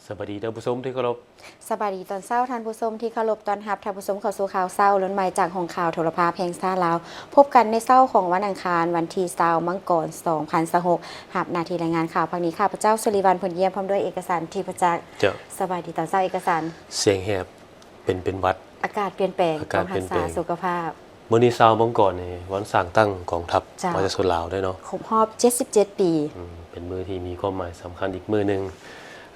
ສະບາຍດີທ່ານຜູ້ຊົມທີ່ເຄົາລົບ. ສະບາຍດີຕອນເຊົ້າທ່ານຜູ້ຊົມທີ່ເຄົາລົບ. ຕ້ອນຮັບທ່ານຜູ້ຊົມເຂົ້າສູ່ຂ່າວເຊົ້າລຸ້ນໃໝ່ຈາກຫ້ອງຂ່າວໂທລະພາບແຫ່ງຊາດລາວ. ພົບກັນໃນເຊົ້າຂອງວັນອັງຄານ ວັນທີຊາວ ມັງກອນ ສອງພັນຊາວຫົກ. ຮັບໜ້າທີ່ລາຍງານຂ່າວພາກນີ້ ຂ້າພະເຈົ້າ ສຸລິວັນ ພົນຢ້ຽມ ພ້ອມດ້ວຍເອກະສັນ ທິບພະຈັກ. ເຈົ້າ. ສະບາຍດີຕອນເຊົ້າເອກະສັນ. ສຽງແຫບ ເປັນ ເປັນຫວັດ. ອາກາດປ່ຽນແປງ ອາກາດປ່ຽນແປງ ຕ້ອງຮັກສາສຸຂະພາບ. ມື້ນີ້ຊາວມັງກອນນີ້ ວັນສ້າງຕັ້ງກອງທັບ ເຈົ້າ ປະຊາຊົນລາວເດ້ເນາະ. ຄົບຮອບເຈັດສິບເຈັດປີ. ອືມ ເປັນມື້ທີ່ມີຄວາມໝາຍສຳຄັນອີກມື້ໜຶ່ງ.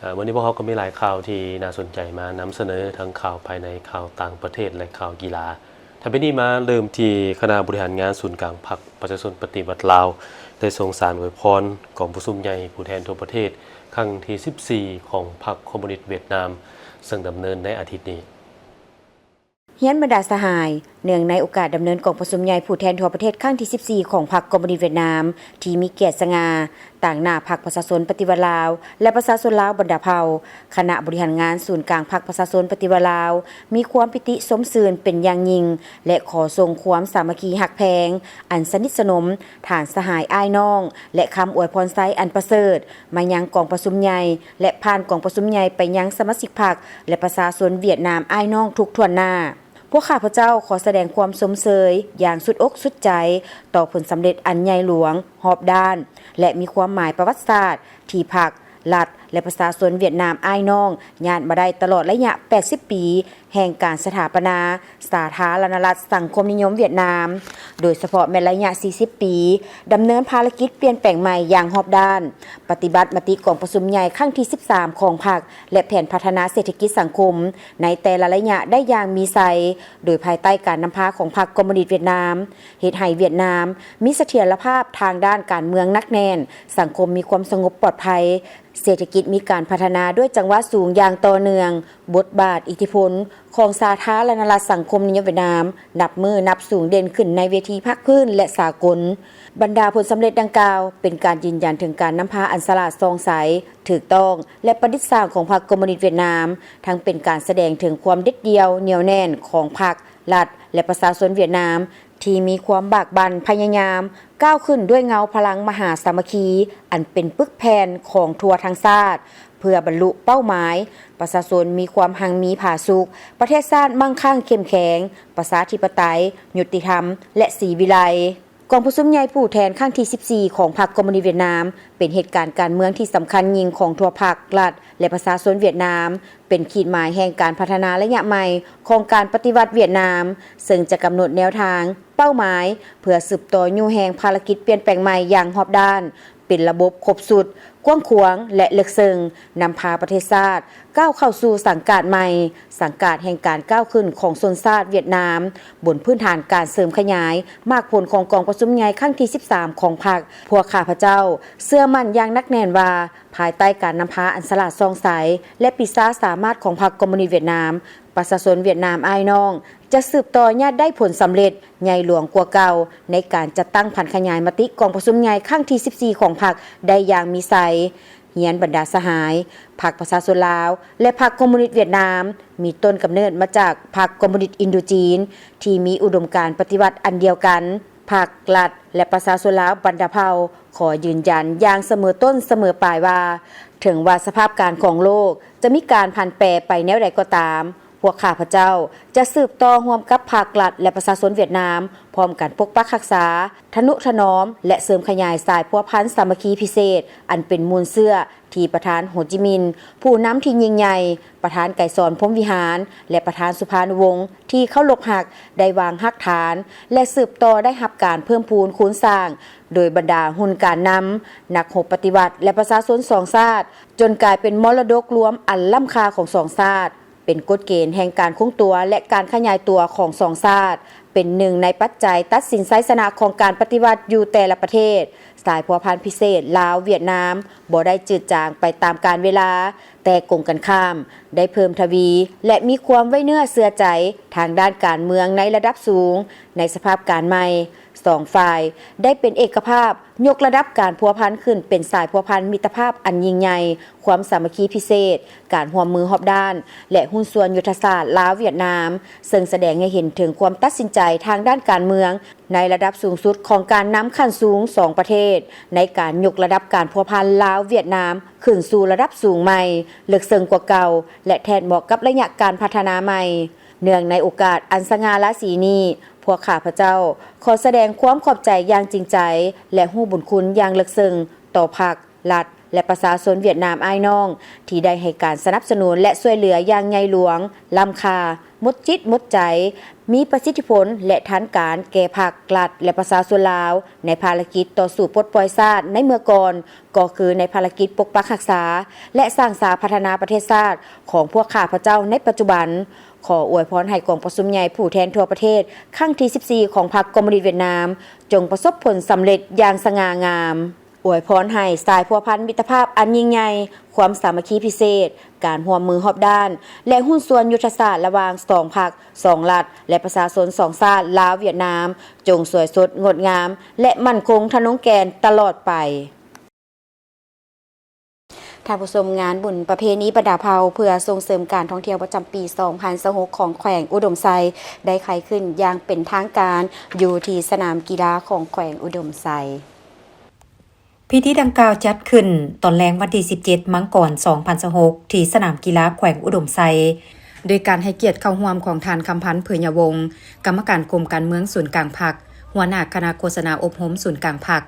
ເອີ ມື້ນີ້ພວກເຮົາກໍມີຫຼາຍຂ່າວທີ່ໜ້າສົນໃຈມານຳສະເໜີ ທັງຂ່າວພາຍໃນ, ຂ່າວຕ່າງປະເທດ ແລະ ຂ່າວກິລາ. ຖ້າເປັນນີ້ມາເລີ່ມທີ່ຄະນະບໍລິຫານງານສູນກາງພັກປະຊາຊົນປະຕິວັດລາວ ໄດ້ສົ່ງສານອວຍພອນກອງປະຊຸມໃຫຍ່ຜູ້ແທນທົ່ວປະເທດ ຄັ້ງທີສິບສີ່ ຂອງພັກຄອມມູນິດຫວຽດນາມ ເຊິ່ງດຳເນີນໃນອາທິດນີ້. ຮຽນບັນດາສະຫາຍ, ເນື່ອງໃນໂອກາດດຳເນີນກອງປະຊຸມໃຫຍ່ຜູ້ແທນທົ່ວປະເທດຄັ້ງທີສິບສີ່ ຂອງພັກຄອມມູນິດຫວຽດນາມ ທີ່ມີກຽດສະຫງ່າ ຕາງໜ້າພັກປະຊາຊົນປະຕິວັດລາວ ແລະ ປະຊາຊົນລາວບັນດາເຜົ່າ, ຄະນະບໍລິຫານງານສູນກາງພັກປະຊາຊົນປະຕິວັດລາວ ມີຄວາມປີຕິຊົມຊື່ນເປັນຢ່າງຍິ່ງ ແລະ ຂໍສົ່ງຄວາມສາມັກຄີຮັກແພງ ອັນສະໜິດສະໜົມ ທ່ານສະຫາຍອ້າຍນ້ອງ ແລະ ຄຳອວຍພອນໄຊອັນປະເສີດ ມາຍັງກອງປະຊຸມໃຫຍ່ ແລະ ຜ່ານກອງປະຊຸມໃຫຍ່ໄປຍັງສະມາຊິກພັກ ແລະ ປະຊາຊົນຫວຽດນາມອ້າຍນ້ອງທຸກຖ້ວນໜ້າ. ພວກຂ້າພະເຈົ້າຂໍສະແດງຄວາມຊົມເຊີຍຢ່າງສຸດອົກສຸດໃຈຕໍ່ຜົນສຳເລັດອັນໃຫຍ່ຫຼວງ, ຮອບດ້ານ ແລະ ມີຄວາມໝາຍປະຫວັດສາດ ທີ່ພັກ, ລັດ ແລະ ປະຊາຊົນຫວຽດນາມອ້າຍນ້ອງຍາດມາໄດ້ຕະຫຼອດໄລຍະແປດສິບປີ ແຫ່ງການສະຖາປະນາສາທາລະນະລັດສັງຄົມນິຍົມຫວຽດນາມ, ໂດຍສະເພາະແມ່ນໄລຍະສີ່ສິບປີ ດຳເນີນພາລະກິດປ່ຽນແປງໃໝ່ຢ່າງຮອບດ້ານ, ປະຕິບັດມະຕິກອງປະຊຸມໃຫຍ່ຄັ້ງທີສິບສາມຂອງພັກ ແລະ ແຜນພັດທະນາເສດຖະກິດສັງຄົມໃນແຕ່ລະໄລຍະໄດ້ຢ່າງມີໄຊ, ໂດຍພາຍໃຕ້ການນຳພາຂອງພັກຄອມມູນິດຫວຽດນາມ, ເຮັດໃຫ້ຫວຽດນາມມີສະຖຽນລະພາບທາງດ້ານການເມືອງໜັກແໜ້ນ, ສັງຄົມມີຄວາມສະຫງົບປອດໄພ, ເສດຖະກິດມີການພັດທະນາດ້ວຍຈັງຫວະສູງຢ່າງຕໍ່ເນື່ອງ, ບົດບາດ, ອິດທິພົນຂອງສາທາລະນະລັດສັງຄົມນິຍົມຫວຽດນາມ ນັບມື້ນັບສູງເດັ່ນຂຶ້ນໃນເວທີພາກພື້ນ ແລະ ສາກົນ. ບັນດາຜົນສຳເລັດດັ່ງກ່າວ ເປັນການຢືນຢັນເຖິງການນຳພາອັນສະຫຼາດສ່ອງໃສ, ຖືກຕ້ອງ ແລະ ປະດິດສ້າງຂອງພັກຄອມມູນິດຫວຽດນາມ, ທັງເປັນການສະແດງເຖິງຄວາມເດັດດ່ຽວໜຽວແໜ້ນຂອງພັກ, ລັດ ແລະ ປະຊາຊົນຫວຽດນາມ ທີ່ມີຄວາມບາກບັ່ນພະຍາຍາມກ້າວຂຶ້ນດ້ວຍເງົາພະລັງມະຫາສາມັກຄີ ອັນເປັນປຶກແຜ່ນຂອງທົ່ວທັງຊາດ ເພື່ອບັນລຸເປົ້າໝາຍ ປະຊາຊົນມີຄວາມຮັ່ງມີຜາສຸກ, ປະເທດຊາດມັ່ງຄັ່ງເຂັ້ມແຂງ, ປະຊາທິປະໄຕ, ຍຸຕິທຳ ແລະ ສີວິໄລ. ກອງປະຊຸມໃຫຍ່ຜູ້ແທນຄັ້ງທີສິບສີ່ຂອງພັກຄອມມູນິດຫວຽດນາມ ເປັນເຫດການການເມືອງທີ່ສຳຄັນຍິ່ງຂອງທົ່ວພັກ, ລັດ ແລະ ປະຊາຊົນຫວຽດນາມ, ເປັນຂີດໝາຍແຫ່ງການພັດທະນາໄລຍະໃໝ່ຂອງການປະຕິວັດຫວຽດນາມ, ເຊິ່ງຈະກຳນົດແນວທາງ, ເປົ້າໝາຍ ເພື່ອສືບຕໍ່ຍູ້ແຮງພາລະກິດປ່ຽນແປງໃໝ່ຢ່າງຮອບດ້ານ, ເປັນລະບົບຄົບຊຸດ, ກວ້າງຂວາງ ແລະ ເລິກເຊິ່ງ, ນຳພາປະເທດຊາດ ກ້າວເຂົ້າສູ່ສັງກາດໃໝ່, ສັງກາດແຫ່ງການກ້າວຂຶ້ນຂອງຊົນຊາດຫວຽດນາມ, ບົນພື້ນຖານການເສີມຂະຫຍາຍໝາກຜົນຂອງກອງປະຊຸມໃຫຍ່ຄັ້ງທີສິບສາມຂອງພັກ. ພວກຂ້າພະເຈົ້າເຊື່ອໝັ້ນຢ່າງໜັກແໜ້ນວ່າ, ພາຍໃຕ້ການນຳພາອັນສະຫຼາດສ່ອງໃສ ແລະ ປີຊາສາມາດຂອງພັກຄອມມູນິດຫວຽດນາມ, ປະຊາຊົນຫວຽດນາມອ້າຍນ້ອງ ຈະສືບຕໍ່ຍາດໄດ້ຜົນສຳເລັດໃຫຍ່ຫຼວງກວ່າເກົ່າ ໃນການຈັດຕັ້ງຜັນຂະຫຍາຍມະຕິກອງປະຊຸມໃຫຍ່ຄັ້ງທີສິບສີ່ຂອງພັກໄດ້ຢ່າງມີໄຊ. ຮຽນບັນດາສະຫາຍ, ພັກປະຊາຊົນລາວ ແລະ ພັກຄອມມູນິດຫວຽດນາມ ມີຕົ້ນກຳເນີດມາຈາກພັກຄອມມູນິດອິນໂດຈີນ ທີ່ມີອຸດົມການປະຕິວັດອັນດຽວກັນ. ພັກ, ລັດ ແລະ ປະຊາຊົນລາວບັນດາເຜົ່າ ຂໍຢືນຢັນຢ່າງສະເໝີຕົ້ນສະເໝີປາຍວ່າ, ເຖິງວ່າສະພາບການຂອງໂລກຈະມີການຜັນແປໄປແນວໃດກໍຕາມ, ພວກຂ້າພະເຈົ້າຈະສືບຕໍ່ຮ່ວມກັບພັກ, ລັດ ແລະ ປະຊາຊົນຫວຽດນາມ ພ້ອມກັນປົກປັກຮັກສາ, ທະນຸຖະໜອມ ແລະ ເສີມຂະຫຍາຍສາຍພົວພັນສາມັກຄີພິເສດ ອັນເປັນມູນເຊື້ອ ທີ່ປະທານໂຮຈິມິນ ຜູ້ນຳທີ່ຍິ່ງໃຫຍ່, ປະທານໄກສອນ ພົມວິຫານ ແລະ ປະທານສຸພານຸວົງ ທີ່ເຄົາລົບຮັກ ໄດ້ວາງຮາກຖານ ແລະ ສືບຕໍ່ໄດ້ຮັບການເພີ່ມພູນຄູນສ້າງ ໂດຍບັນດາຮຸ່ນການນຳ, ນັກຮົບປະຕິວັດ ແລະ ປະຊາຊົນສອງຊາດ, ຈົນກາຍເປັນມໍລະດົກລວມອັນລ້ຳຄ່າຂອງສອງຊາດ, ເປັນກົດເກນແຫ່ງການຄົງຕົວ ແລະ ການຂະຫຍາຍຕົວຂອງສອງຊາດ, ເປັນໜຶ່ງໃນປັດໄຈຕັດສິນໄຊຊະນະຂອງການປະຕິວັດຢູ່ແຕ່ລະປະເທດ. ສາຍພົວພັນພິເສດລາວ-ຫວຽດນາມບໍ່ໄດ້ຈືດຈາງໄປຕາມການເວລາ, ແຕ່ກົງກັນຂ້າມ, ໄດ້ເພີ່ມທະວີ ແລະ ມີຄວາມໄວ້ເນື້ອເຊື່ອໃຈທາງດ້ານການເມືອງໃນລະດັບສູງ. ໃນສະພາບການໃໝ່, ສອງຝ່າຍໄດ້ເປັນເອກະພາບ ຍົກລະດັບການພົວພັນຂຶ້ນເປັນສາຍພົວພັນມິດຕະພາບອັນຍິ່ງໃຫຍ່, ຄວາມສາມັກຄີພິເສດ, ການຮ່ວມມືຮອບດ້ານ ແລະ ຫຸ້ນສ່ວນຍຸດທະສາດລາວ-ຫວຽດນາມ, ເຊິ່ງສະແດງໃຫ້ເຫັນເຖິງຄວາມຕັດສິນໃຈ ໃຈທາງດ້ານການເມືອງ ໃນລະດັບສູງສຸດຂອງການນຳຂັ້ນສູງສອງປະເທດ ໃນການຍົກລະດັບການພົວພັນລາວ-ຫວຽດນາມ ຂຶ້ນສູ່ລະດັບສູງໃໝ່, ເລິກເຊິ່ງກວ່າເກົ່າ ແລະ ແທດເໝາະກັບໄລຍະການພັດທະນາໃໝ່. ເນື່ອງໃນໂອກາດອັນສະຫງ່າລາສີນີ້, ພວກຂ້າພະເຈົ້າຂໍສະແດງຄວາມຂອບໃຈຢ່າງຈິງໃຈ ແລະ ຮູ້ບຸນຄຸນຢ່າງເລິກເຊິ່ງຕໍ່ພັກ, ລັດ ແລະ ປະຊາຊົນຫວຽດນາມອ້າຍນ້ອງ ທີ່ໄດ້ໃຫ້ການສະໜັບສະໜູນ ແລະ ຊ່ວຍເຫຼືອຢ່າງໃຫຍ່ຫຼວງ, ລ້ຳຄ່າ, ໝົດຈິດໝົດໃຈ, ມີປະສິດທິຜົນ ແລະ ທັນການແກ່ພັກ, ລັດ ແລະ ປະຊາຊົນລາວ ໃນພາລະກິດຕໍ່ສູ້ປົດປ່ອຍຊາດໃນເມື່ອກ່ອນ, ກໍຄືໃນພາລະກິດປົກປັກຮັກສາ ແລະ ສ້າງສາພັດທະນາປະເທດຊາດຂອງພວກຂ້າພະເຈົ້າໃນປັດຈຸບັນ. ຂໍອວຍພອນໃຫ້ກອງປະຊຸມໃຫຍ່ຜູ້ແທນທົ່ວປະເທດຄັ້ງທີສິບສີ່ຂອງພັກຄອມມູນິດຫວຽດນາມ ຈົ່ງປະສົບຜົນສຳເລັດຢ່າງສະຫງ່າງາມ. ອວຍພອນໃຫ້ສາຍພົວພັນມິດຕະພາບອັນຍິ່ງໃຫຍ່, ຄວາມສາມັກຄີພິເສດ, ການຮ່ວມມືຮອບດ້ານ ແລະ ຫຸ້ນສ່ວນຍຸດທະສາດລະຫວ່າງສອງພັກ, ສອງລັດ ແລະ ປະຊາຊົນສອງຊາດລາວ-ຫວຽດນາມ ຈົ່ງສວຍສົດ, ງົດງາມ ແລະ ໝັ້ນຄົງທະນົງແກ່ນຕະຫຼອດໄປ. ທ່ານຜູ້ຊົມ, ງານບຸນປະເພນີບັນດາເຜົ່າເພື່ອສົ່ງເສີມການທ່ອງທ່ຽວປະຈຳປີສອງພັນຊາວຫົກຂອງແຂວງອຸດົມໄຊ ໄດ້ໄຂຂຶ້ນຢ່າງເປັນທາງການຢູ່ທີ່ສະໜາມກິລາຂອງແຂວງອຸດົມໄຊ. ພິທີດັ່ງກ່າວຈັດຂຶ້ນຕອນແລງວັນທີສິບເຈັດ ມັງກອນ ສອງພັນຊາວຫົກ ທີ່ສະໜາມກິລາແຂວງອຸດົມໄຊ ໂດຍການໃຫ້ກຽດເຂົ້າຮ່ວມຂອງທ່ານ ຄຳພັນ ເຜີຍຍະວົງ ກຳມະການກົມການເມືອງສູນກາງພັກ, ຫົວໜ້າຄະນະໂຄສະນາອົບຮົມສູນກາງພັກ,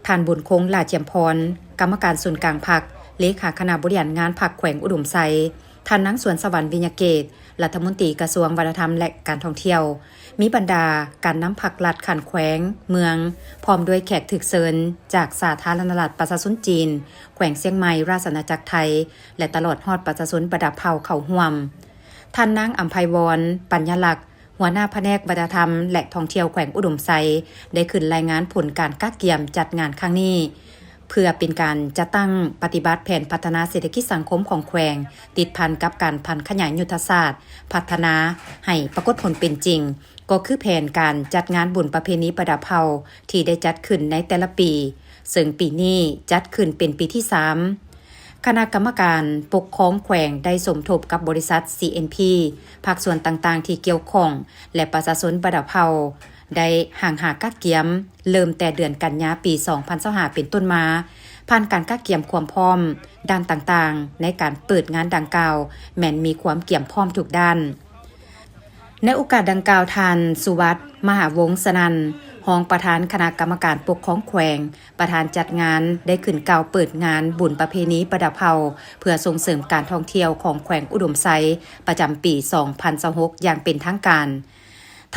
ທ່ານ ບຸນຄົງ ຫຼ້າຈຽມພອນ ກຳມະການສູນກາງພັກ, ເລຂາຄະນະບໍລິຫານງານພັກແຂວງອຸດົມໄຊ, ທ່ານ ນາງ ສວນສະຫວັນ ວິຍະເກດ ລັດຖະມົນຕີກະຊວງວັດທະນະທຳ ແລະ ການທ່ອງທ່ຽວ, ມີບັນດາການນຳພັກລັດຂັ້ນແຂວງ, ເມືອງ ພ້ອມດ້ວຍແຂກຖືກເຊີນຈາກສາທາລະນະລັດປະຊາຊົນຈີນ, ແຂວງຊຽງໃໝ່, ລາຊະອານາຈັກໄທ ແລະ ຕະຫຼອດຮອດປະຊາຊົນບັນດາເຜົ່າເຂົ້າຮ່ວມ. ທ່ານ ນາງ ອຳໄພວອນ ປັນຍາລັກ ຫົວໜ້າພະແນກວັດທະນະທຳ ແລະ ທ່ອງທ່ຽວແຂວງອຸດົມໄຊ ໄດ້ຂຶ້ນລາຍງານຜົນການກະກຽມຈັດງານຄັ້ງນີ້ ເພື່ອເປັນການຈັດຕັ້ງປະຕິບັດແຜນພັດທະນາເສດຖະກິດສັງຄົມຂອງແຂວງ ຕິດພັນກັບການຜັນຂະຫຍາຍຍຸດທະສາດພັດທະນາໃຫ້ປາກົດຜົນເປັນຈິງ, ກໍຄືແຜນການຈັດງານບຸນປະເພນີບັນດາເຜົ່າທີ່ໄດ້ຈັດຂຶ້ນໃນແຕ່ລະປີ, ເຊິ່ງປີນີ້ຈັດຂຶ້ນເປັນປີທີສາມ. ຄະນະກຳມະການປົກຄອງແຂວງໄດ້ສົມທົບກັບບໍລິສັດ ຊີເອັນພີ, ພາກສ່ວນຕ່າງໆທີ່ກ່ຽວຂ້ອງ ແລະ ປະຊາຊົນບັນດາເຜົ່າ ໄດ້ຮ່າງຫາກະກຽມ ເລີ່ມແຕ່ເດືອນກັນຍາປີສອງພັນຊາວຫ້າເປັນຕົ້ນມາ, ຜ່ານການກະກຽມຄວາມພ້ອມດ້ານຕ່າງໆ ໃນການເປີດງານດັ່ງກ່າວ ແມ່ນມີຄວາມກຽມພ້ອມທຸກດ້ານ. ໃນໂອກາດດັ່ງກ່າວ, ທ່ານ ສຸວັດ ມະຫາວົງສະນັນ ຮອງປະທານຄະນະກຳມະການປົກຄອງແຂວງ, ປະທານຈັດງານ ໄດ້ຂຶ້ນກ່າວເປີດງານບຸນປະເພນີບັນດາເຜົ່າ ເພື່ອສົ່ງເສີມການທ່ອງທ່ຽວຂອງແຂວງອຸດົມໄຊ ປະຈຳປີສອງພັນຊາວຫົກ ຢ່າງເປັນທາງການ.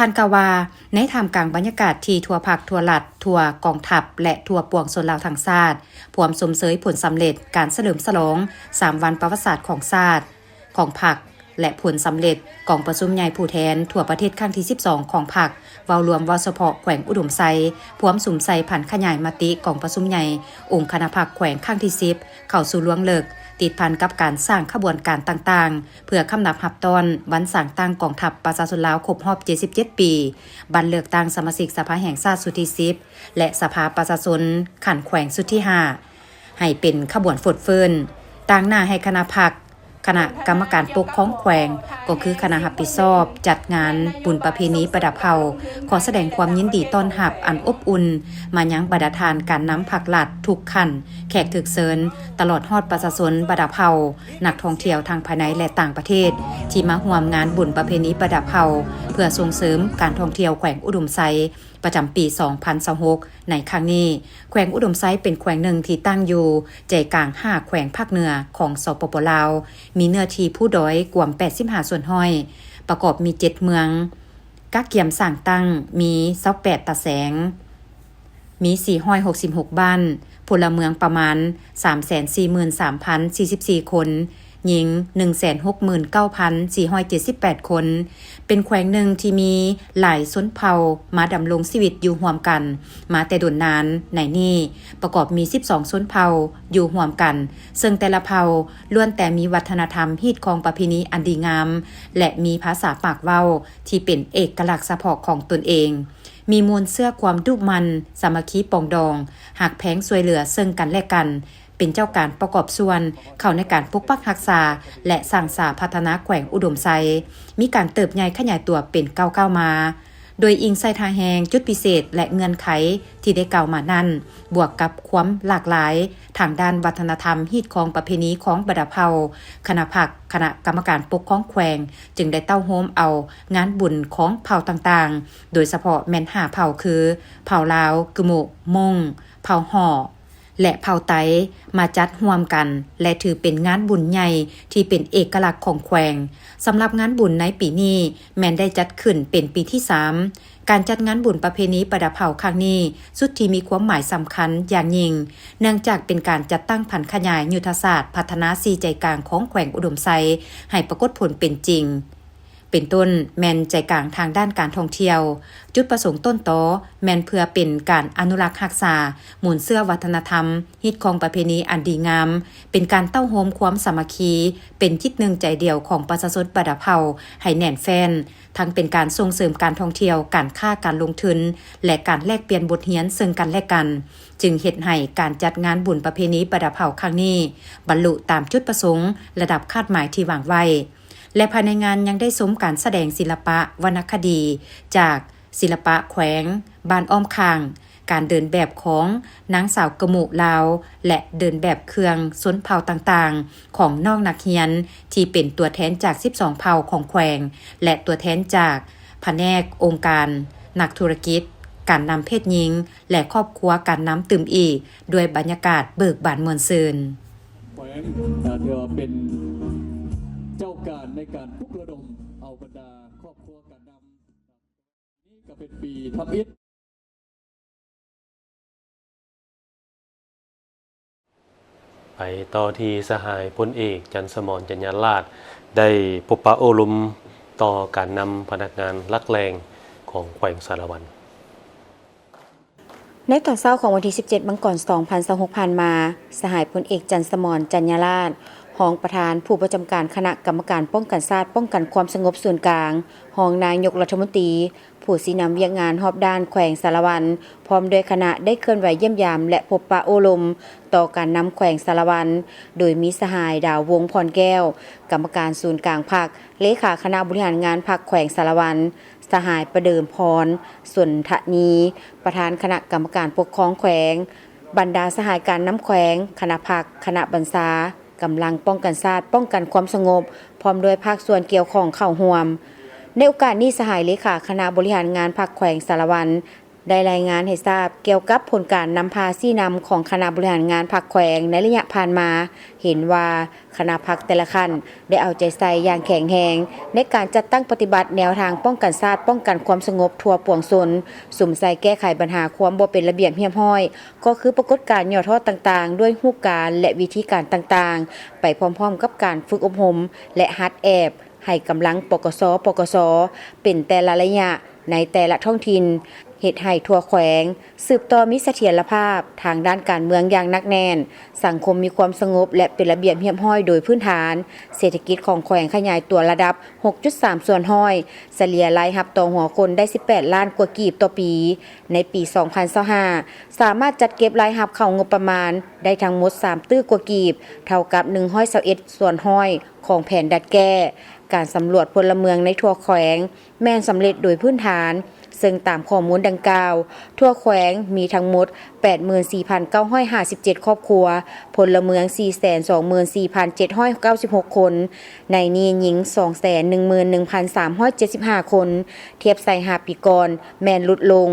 ທ່ານກ່າວວ່າ, ໃນທ່າມກາງບັນຍາກາດທີ່ທົ່ວພັກ, ທົ່ວລັດ, ທົ່ວກອງທັບ ແລະ ທົ່ວປວງຊົນລາວທັງຊາດ ພວມຊົມເຊີຍຜົນສຳເລັດການສະເຫຼີມສະຫຼອງສາມວັນປະຫວັດສາດຂອງຊາດ, ຂອງພັກ ແລະ ຜົນສຳເລັດກອງປະຊຸມໃຫຍ່ຜູ້ແທນທົ່ວປະເທດຄັ້ງທີສິບສອງຂອງພັກ, ເວົ້າລວມ, ເວົ້າສະເພາະແຂວງອຸດົມໄຊ, ພວມສຸມໃສ່ຜັນຂະຫຍາຍມະຕິກອງປະຊຸມໃຫຍ່ອົງຄະນະພັກແຂວງຄັ້ງທີສິບ ເຂົ້າສູ່ລວງເລິກ, ຕິດພັນກັບການສ້າງຂະບວນການຕ່າງໆ ເພື່ອຄຳນັບຮັບຕ້ອນວັນສ້າງຕັ້ງກອງທັບປະຊາຊົນລາວຄົບຮອບເຈັດສິບເຈັດປີ, ບັດເລືອກຕັ້ງສະມາຊິກສະພາແຫ່ງຊາດຊຸດທີສິບ ແລະ ສະພາປະຊາຊົນຂັ້ນແຂວງຊຸດທີຫ້າ ໃຫ້ເປັນຂະບວນຟົດຟື້ນ, ຕາງໜ້າໃຫ້ຄະນະພັກ, ຄະນະກຳມະການປົກຄອງແຂວງ, ກໍຄືຄະນະຮັບຜິດຊອບຈັດງານບຸນປະເພນີບັນດາເຜົ່າ, ຂໍສະແດງຄວາມຍິນດີຕ້ອນຮັບອັນອົບອຸ່ນມາຍັງບັນດາທ່ານການນຳພັກລັດທຸກຂັ້ນ, ແຂກຖືກເຊີນ, ຕະຫຼອດຮອດປະຊາຊົນບັນດາເຜົ່າ, ນັກທ່ອງທ່ຽວທັງພາຍໃນ ແລະ ຕ່າງປະເທດ ທີ່ມາຮ່ວມງານບຸນປະເພນີບັນດາເຜົ່າ ເພື່ອສົ່ງເສີມການທ່ອງທ່ຽວແຂວງອຸດົມໄຊ ປະຈຳປີສອງພັນຊາວຫົກ ໃນຄັ້ງນີ້. ແຂວງອຸດົມໄຊເປັນແຂວງໜຶ່ງທີ່ຕັ້ງຢູ່ໃຈກາງຫ້າແຂວງພາກເໜືອຂອງ ສປປ ລາວ, ມີເນື້ອທີ່ພູດອຍກວມແປດສິບຫ້າສ່ວນຮ້ອຍ, ປະກອບມີເຈັດເມືອງ, ກະກຽມສ້າງຕັ້ງມີຊາວແປດຕາແສງ, ມີສີ່ຮ້ອຍຫົກສິບຫົກບ້ານ, ພົນລະເມືອງປະມານສາມແສນສີ່ໝື່ນສາມພັນສີ່ສິບສີ່ຄົນ, ຍິງໜຶ່ງແສນຫົກໝື່ນເກົ້າພັນສີ່ຮ້ອຍເຈັດສິບແປດຄົນ, ເປັນແຂວງໜຶ່ງທີ່ມີຫຼາຍຊົນເຜົ່າມາດຳລົງຊີວິດຢູ່ຮ່ວມກັນມາແຕ່ດົນນານ. ໃນນີ້ປະກອບມີສິບສອງຊົນເຜົ່າຢູ່ຮ່ວມກັນ, ເຊິ່ງແຕ່ລະເຜົ່າລ້ວນແຕ່ມີວັດທະນະທຳ, ຮີດຄອງປະເພນີອັນດີງາມ ແລະ ມີພາສາປາກເວົ້າທີ່ເປັນເອກະລັກສະເພາະຂອງຕົນເອງ, ມີມູນເຊື້ອຄວາມດຸໝັ່ນ, ສາມັກຄີປອງດອງ, ຮັກແພງຊ່ວຍເຫຼືອເຊິ່ງກັນແລະກັນ, ເປັນເຈົ້າການປະກອບສ່ວນເຂົ້າໃນການປົກປັກຮັກສາ ແລະ ສ້າງສາພັດທະນາແຂວງອຸດົມໄຊ, ມີການເຕີບໃຫຍ່ຂະຫຍາຍຕົວເປັນກ້າວໆມາ. ໂດຍອີງໃສ່ທ່າແຮງ, ຈຸດພິເສດ ແລະ ເງື່ອນໄຂທີ່ໄດ້ກ່າວມານັ້ນ, ບວກກັບຄວາມຫຼາກຫຼາຍທາງດ້ານວັດທະນະທຳ, ຮີດຄອງ, ປະເພນີຂອງບັນດາເຜົ່າ, ຄະນະພັກ, ຄະນະກຳມະການປົກຄອງແຂວງ ຈຶ່ງໄດ້ເຕົ້າໂຮມເອົາງານບຸນຂອງເຜົ່າຕ່າງໆ, ໂດຍສະເພາະແມ່ນຫ້າເຜົ່າຄື ເຜົ່າລາວ, ກຶໂມະ, ມົ້ງ, ເຜົ່າຫໍ່ ແລະ ເຜົ່າໄຕ ມາຈັດຮ່ວມກັນ ແລະ ຖືເປັນງານບຸນໃຫຍ່ທີ່ເປັນເອກະລັກຂອງແຂວງ. ສຳລັບງານບຸນໃນປີນີ້ ແມ່ນໄດ້ຈັດຂຶ້ນເປັນປີທີສາມ. ການຈັດງານບຸນປະເພນີບັນດາເຜົ່າຄັ້ງນີ້ ສຸດທີ່ມີຄວາມໝາຍສຳຄັນຢ່າງຍິ່ງ, ເນື່ອງຈາກເປັນການຈັດຕັ້ງຜັນຂະຫຍາຍຍຸດທະສາດພັດທະນາສີ່ໃຈກາງຂອງແຂວງອຸດົມໄຊ ໃຫ້ປາກົດຜົນເປັນຈິງ. ເປັນຕົ້ນແມ່ນໃຈກາງທາງດ້ານການທ່ອງທ່ຽວ. ຈຸດປະສົງຕົ້ນຕໍແມ່ນເພື່ອເປັນການອະນຸລັກຮັກສາມູນເຊື້ອວັດທະນະທຳ, ຮີດຄອງປະເພນີອັນດີງາມ, ເປັນການເຕົ້າໂຮມຄວາມສາມັກຄີ, ເປັນຈິດໜຶ່ງໃຈດຽວຂອງປະຊາຊົນບັນດາເຜົ່າໃຫ້ແໜ້ນແຟ້ນ, ທັງເປັນການສົ່ງເສີມການທ່ອງທ່ຽວ, ການຄ້າ, ການລົງທຶນ ແລະ ການແລກປ່ຽນບົດຮຽນເຊິ່ງກັນແລະກັນ, ຈຶ່ງເຮັດໃຫ້ການຈັດງານບຸນປະເພນີບັນດາເຜົ່າຄັ້ງນີ້ ບັນລຸຕາມຈຸດປະສົງລະດັບຄາດໝາຍທີ່ວາງໄວ້. ແລະ ພາຍໃນງານຍັງໄດ້ຊົມການສະແດງສິລະປະວັນນະຄະດີຈາກສິລະປະແຂວງບ້ານອ້ອມຂ້າງ, ການເດີນແບບຂອງນາງສາວກະໂມລາວ ແລະ ເດີນແບບເຄື່ອງຊົນເຜົ່າຕ່າງໆຂອງນ້ອງນັກຮຽນ ທີ່ເປັນຕົວແທນຈາກສິບສອງເຜົ່າຂອງແຂວງ ແລະ ຕົວແທນຈາກພະແນກອົງການ, ນັກທຸລະກິດ, ການນຳເພດຍິງ ແລະ ຄອບຄົວການນຳຕື່ມອີກ ດ້ວຍບັນຍາກາດເບີກບານມ່ວນຊື່ນ. ແຂວງ ເອີ່ ຖືວ່າເປັນເຈົ້າການໃນການປຸກລະດົມເອົາບັນດາຄອບຄົວການນຳ ນີ້ກໍເປັນປີທຳອິດ. ໄປຕໍ່ທີ່ສະຫາຍພົນເອກ ຈັນສະໝອນ ຈັນຍາລາດ ໄດ້ພົບປະໂອ້ລົມຕໍ່ການນຳພະນັກງານຫຼັກແຫຼ່ງຂອງແຂວງສາລະວັນ. ໃນຕອນເຊົ້າຂອງວັນທີສິບເຈັດ ມັງກອນ ສອງພັນຊາວຫົກ ຜ່ານມາ, ສະຫາຍພົນເອກ ຈັນສະໝອນ ຈັນຍາລາດ ຮອງປະທານຜູ້ປະຈຳການຄະນະກຳມະການປ້ອງກັນຊາດ ປ້ອງກັນຄວາມສະຫງົບສູນກາງ, ຮອງນາຍົກລັດຖະມົນຕີ, ຜູ້ຊີ້ນຳວຽກງານຮອບດ້ານແຂວງສາລະວັນ ພ້ອມດ້ວຍຄະນະ ໄດ້ເຄື່ອນໄຫວຢ້ຽມຢາມ ແລະ ພົບປະໂອ້ລົມຕໍ່ການນຳແຂວງສາລະວັນ, ໂດຍມີສະຫາຍ ດາວວົງ ພອນແກ້ວ ກຳມະການສູນກາງພັກ, ເລຂາຄະນະບໍລິຫານງານພັກແຂວງສາລະວັນ, ສະຫາຍ ປະເດີມພອນ ສົນທະນີ ປະທານຄະນະກຳມະການປົກຄອງແຂວງ, ບັນດາສະຫາຍການນຳແຂວງ, ຄະນະພັກ, ຄະນະບັນຊາ, ກຳລັງປ້ອງກັນຊາດ, ປ້ອງກັນຄວາມສະຫງົບ, ພ້ອມດ້ວຍພາກສ່ວນກ່ຽວຂ້ອງເຂົ້າຮ່ວມ. ໃນໂອກາດນີ້, ສະຫາຍເລຂາຄະນະບໍລິຫານງານພັກແຂວງສາລະວັນ ໄດ້ລາຍງານໃຫ້ຊາບກ່ຽວກັບຜົນການນຳພາຊີ້ນຳຂອງຄະນະບໍລິຫານງານພັກແຂວງໃນໄລຍະຜ່ານມາ, ເຫັນວ່າຄະນະພັກແຕ່ລະຂັ້ນໄດ້ເອົາໃຈໃສ່ຢ່າງແຂງແຮງໃນການຈັດຕັ້ງປະຕິບັດແນວທາງປ້ອງກັນຊາດ, ປ້ອງກັນຄວາມສະຫງົບທົ່ວປວງຊົນ, ສຸມໃສ່ແກ້ໄຂບັນຫາຄວາມບໍ່ເປັນລະບຽບຮຽບຮ້ອຍ, ກໍຄືປາກົດການຫຍໍ້ທໍ້ຕ່າງໆ ດ້ວຍຮູບການ ແລະ ວິທີການຕ່າງໆ, ໄປພ້ອມໆກັບການຝຶກອົບຮົມ ແລະ ຫັດແອບ ໃຫ້ກຳລັງ ປກສ, ປກສ ເປັນແຕ່ລະໄລຍະໃນແຕ່ລະທ້ອງຖິ່ນ, ເຮັດໃຫ້ທົ່ວແຂວງສືບຕໍ່ມີສະຖຽນລະພາບທາງດ້ານການເມືອງຢ່າງໜັກແໜ້ນ, ສັງຄົມມີຄວາມສະຫງົບ ແລະ ເປັນລະບຽບຮຽບຮ້ອຍໂດຍພື້ນຖານ, ເສດຖະກິດຂອງແຂວງຂະຫຍາຍຕົວລະດັບ ຫົກຈຸດສາມສ່ວນຮ້ອຍ, ສະເລ່ຍລາຍຮັບຕໍ່ຫົວຄົນໄດ້ສິບແປດລ້ານກວ່າກີບຕໍ່ປີ. ໃນປີສອງພັນຊາວຫ້າ ສາມາດຈັດເກັບລາຍຮັບເຂົ້າງົບປະມານໄດ້ທັງໝົດສາມຕື້ກວ່າກີບ, ເທົ່າກັບໜຶ່ງຮ້ອຍຊາວເອັດສ່ວນຮ້ອຍຂອງແຜນດັດແກ້. ການສຳຫຼວດພົນລະເມືອງໃນທົ່ວແຂວງແມ່ນສຳເລັດໂດຍພື້ນຖານ, ເຊິ່ງຕາມຂໍ້ມູນດັ່ງກ່າວ, ທົ່ວແຂວງມີທັງໝົດແປດໝື່ນສີ່ພັນເກົ້າຮ້ອຍຫ້າສິບເຈັດຄອບຄົວ, ພົນລະເມືອງສີ່ແສນສອງໝື່ນສີ່ພັນເຈັດຮ້ອຍເກົ້າສິບຫົກຄົນ, ໃນນີ້ຍິງສອງແສນໜຶ່ງໝື່ນໜຶ່ງພັນສາມຮ້ອຍເຈັດສິບຫ້າຄົນ, ທຽບໃສ່ຫ້າປີກ່ອນແມ່ນຫຼຸດລົງ.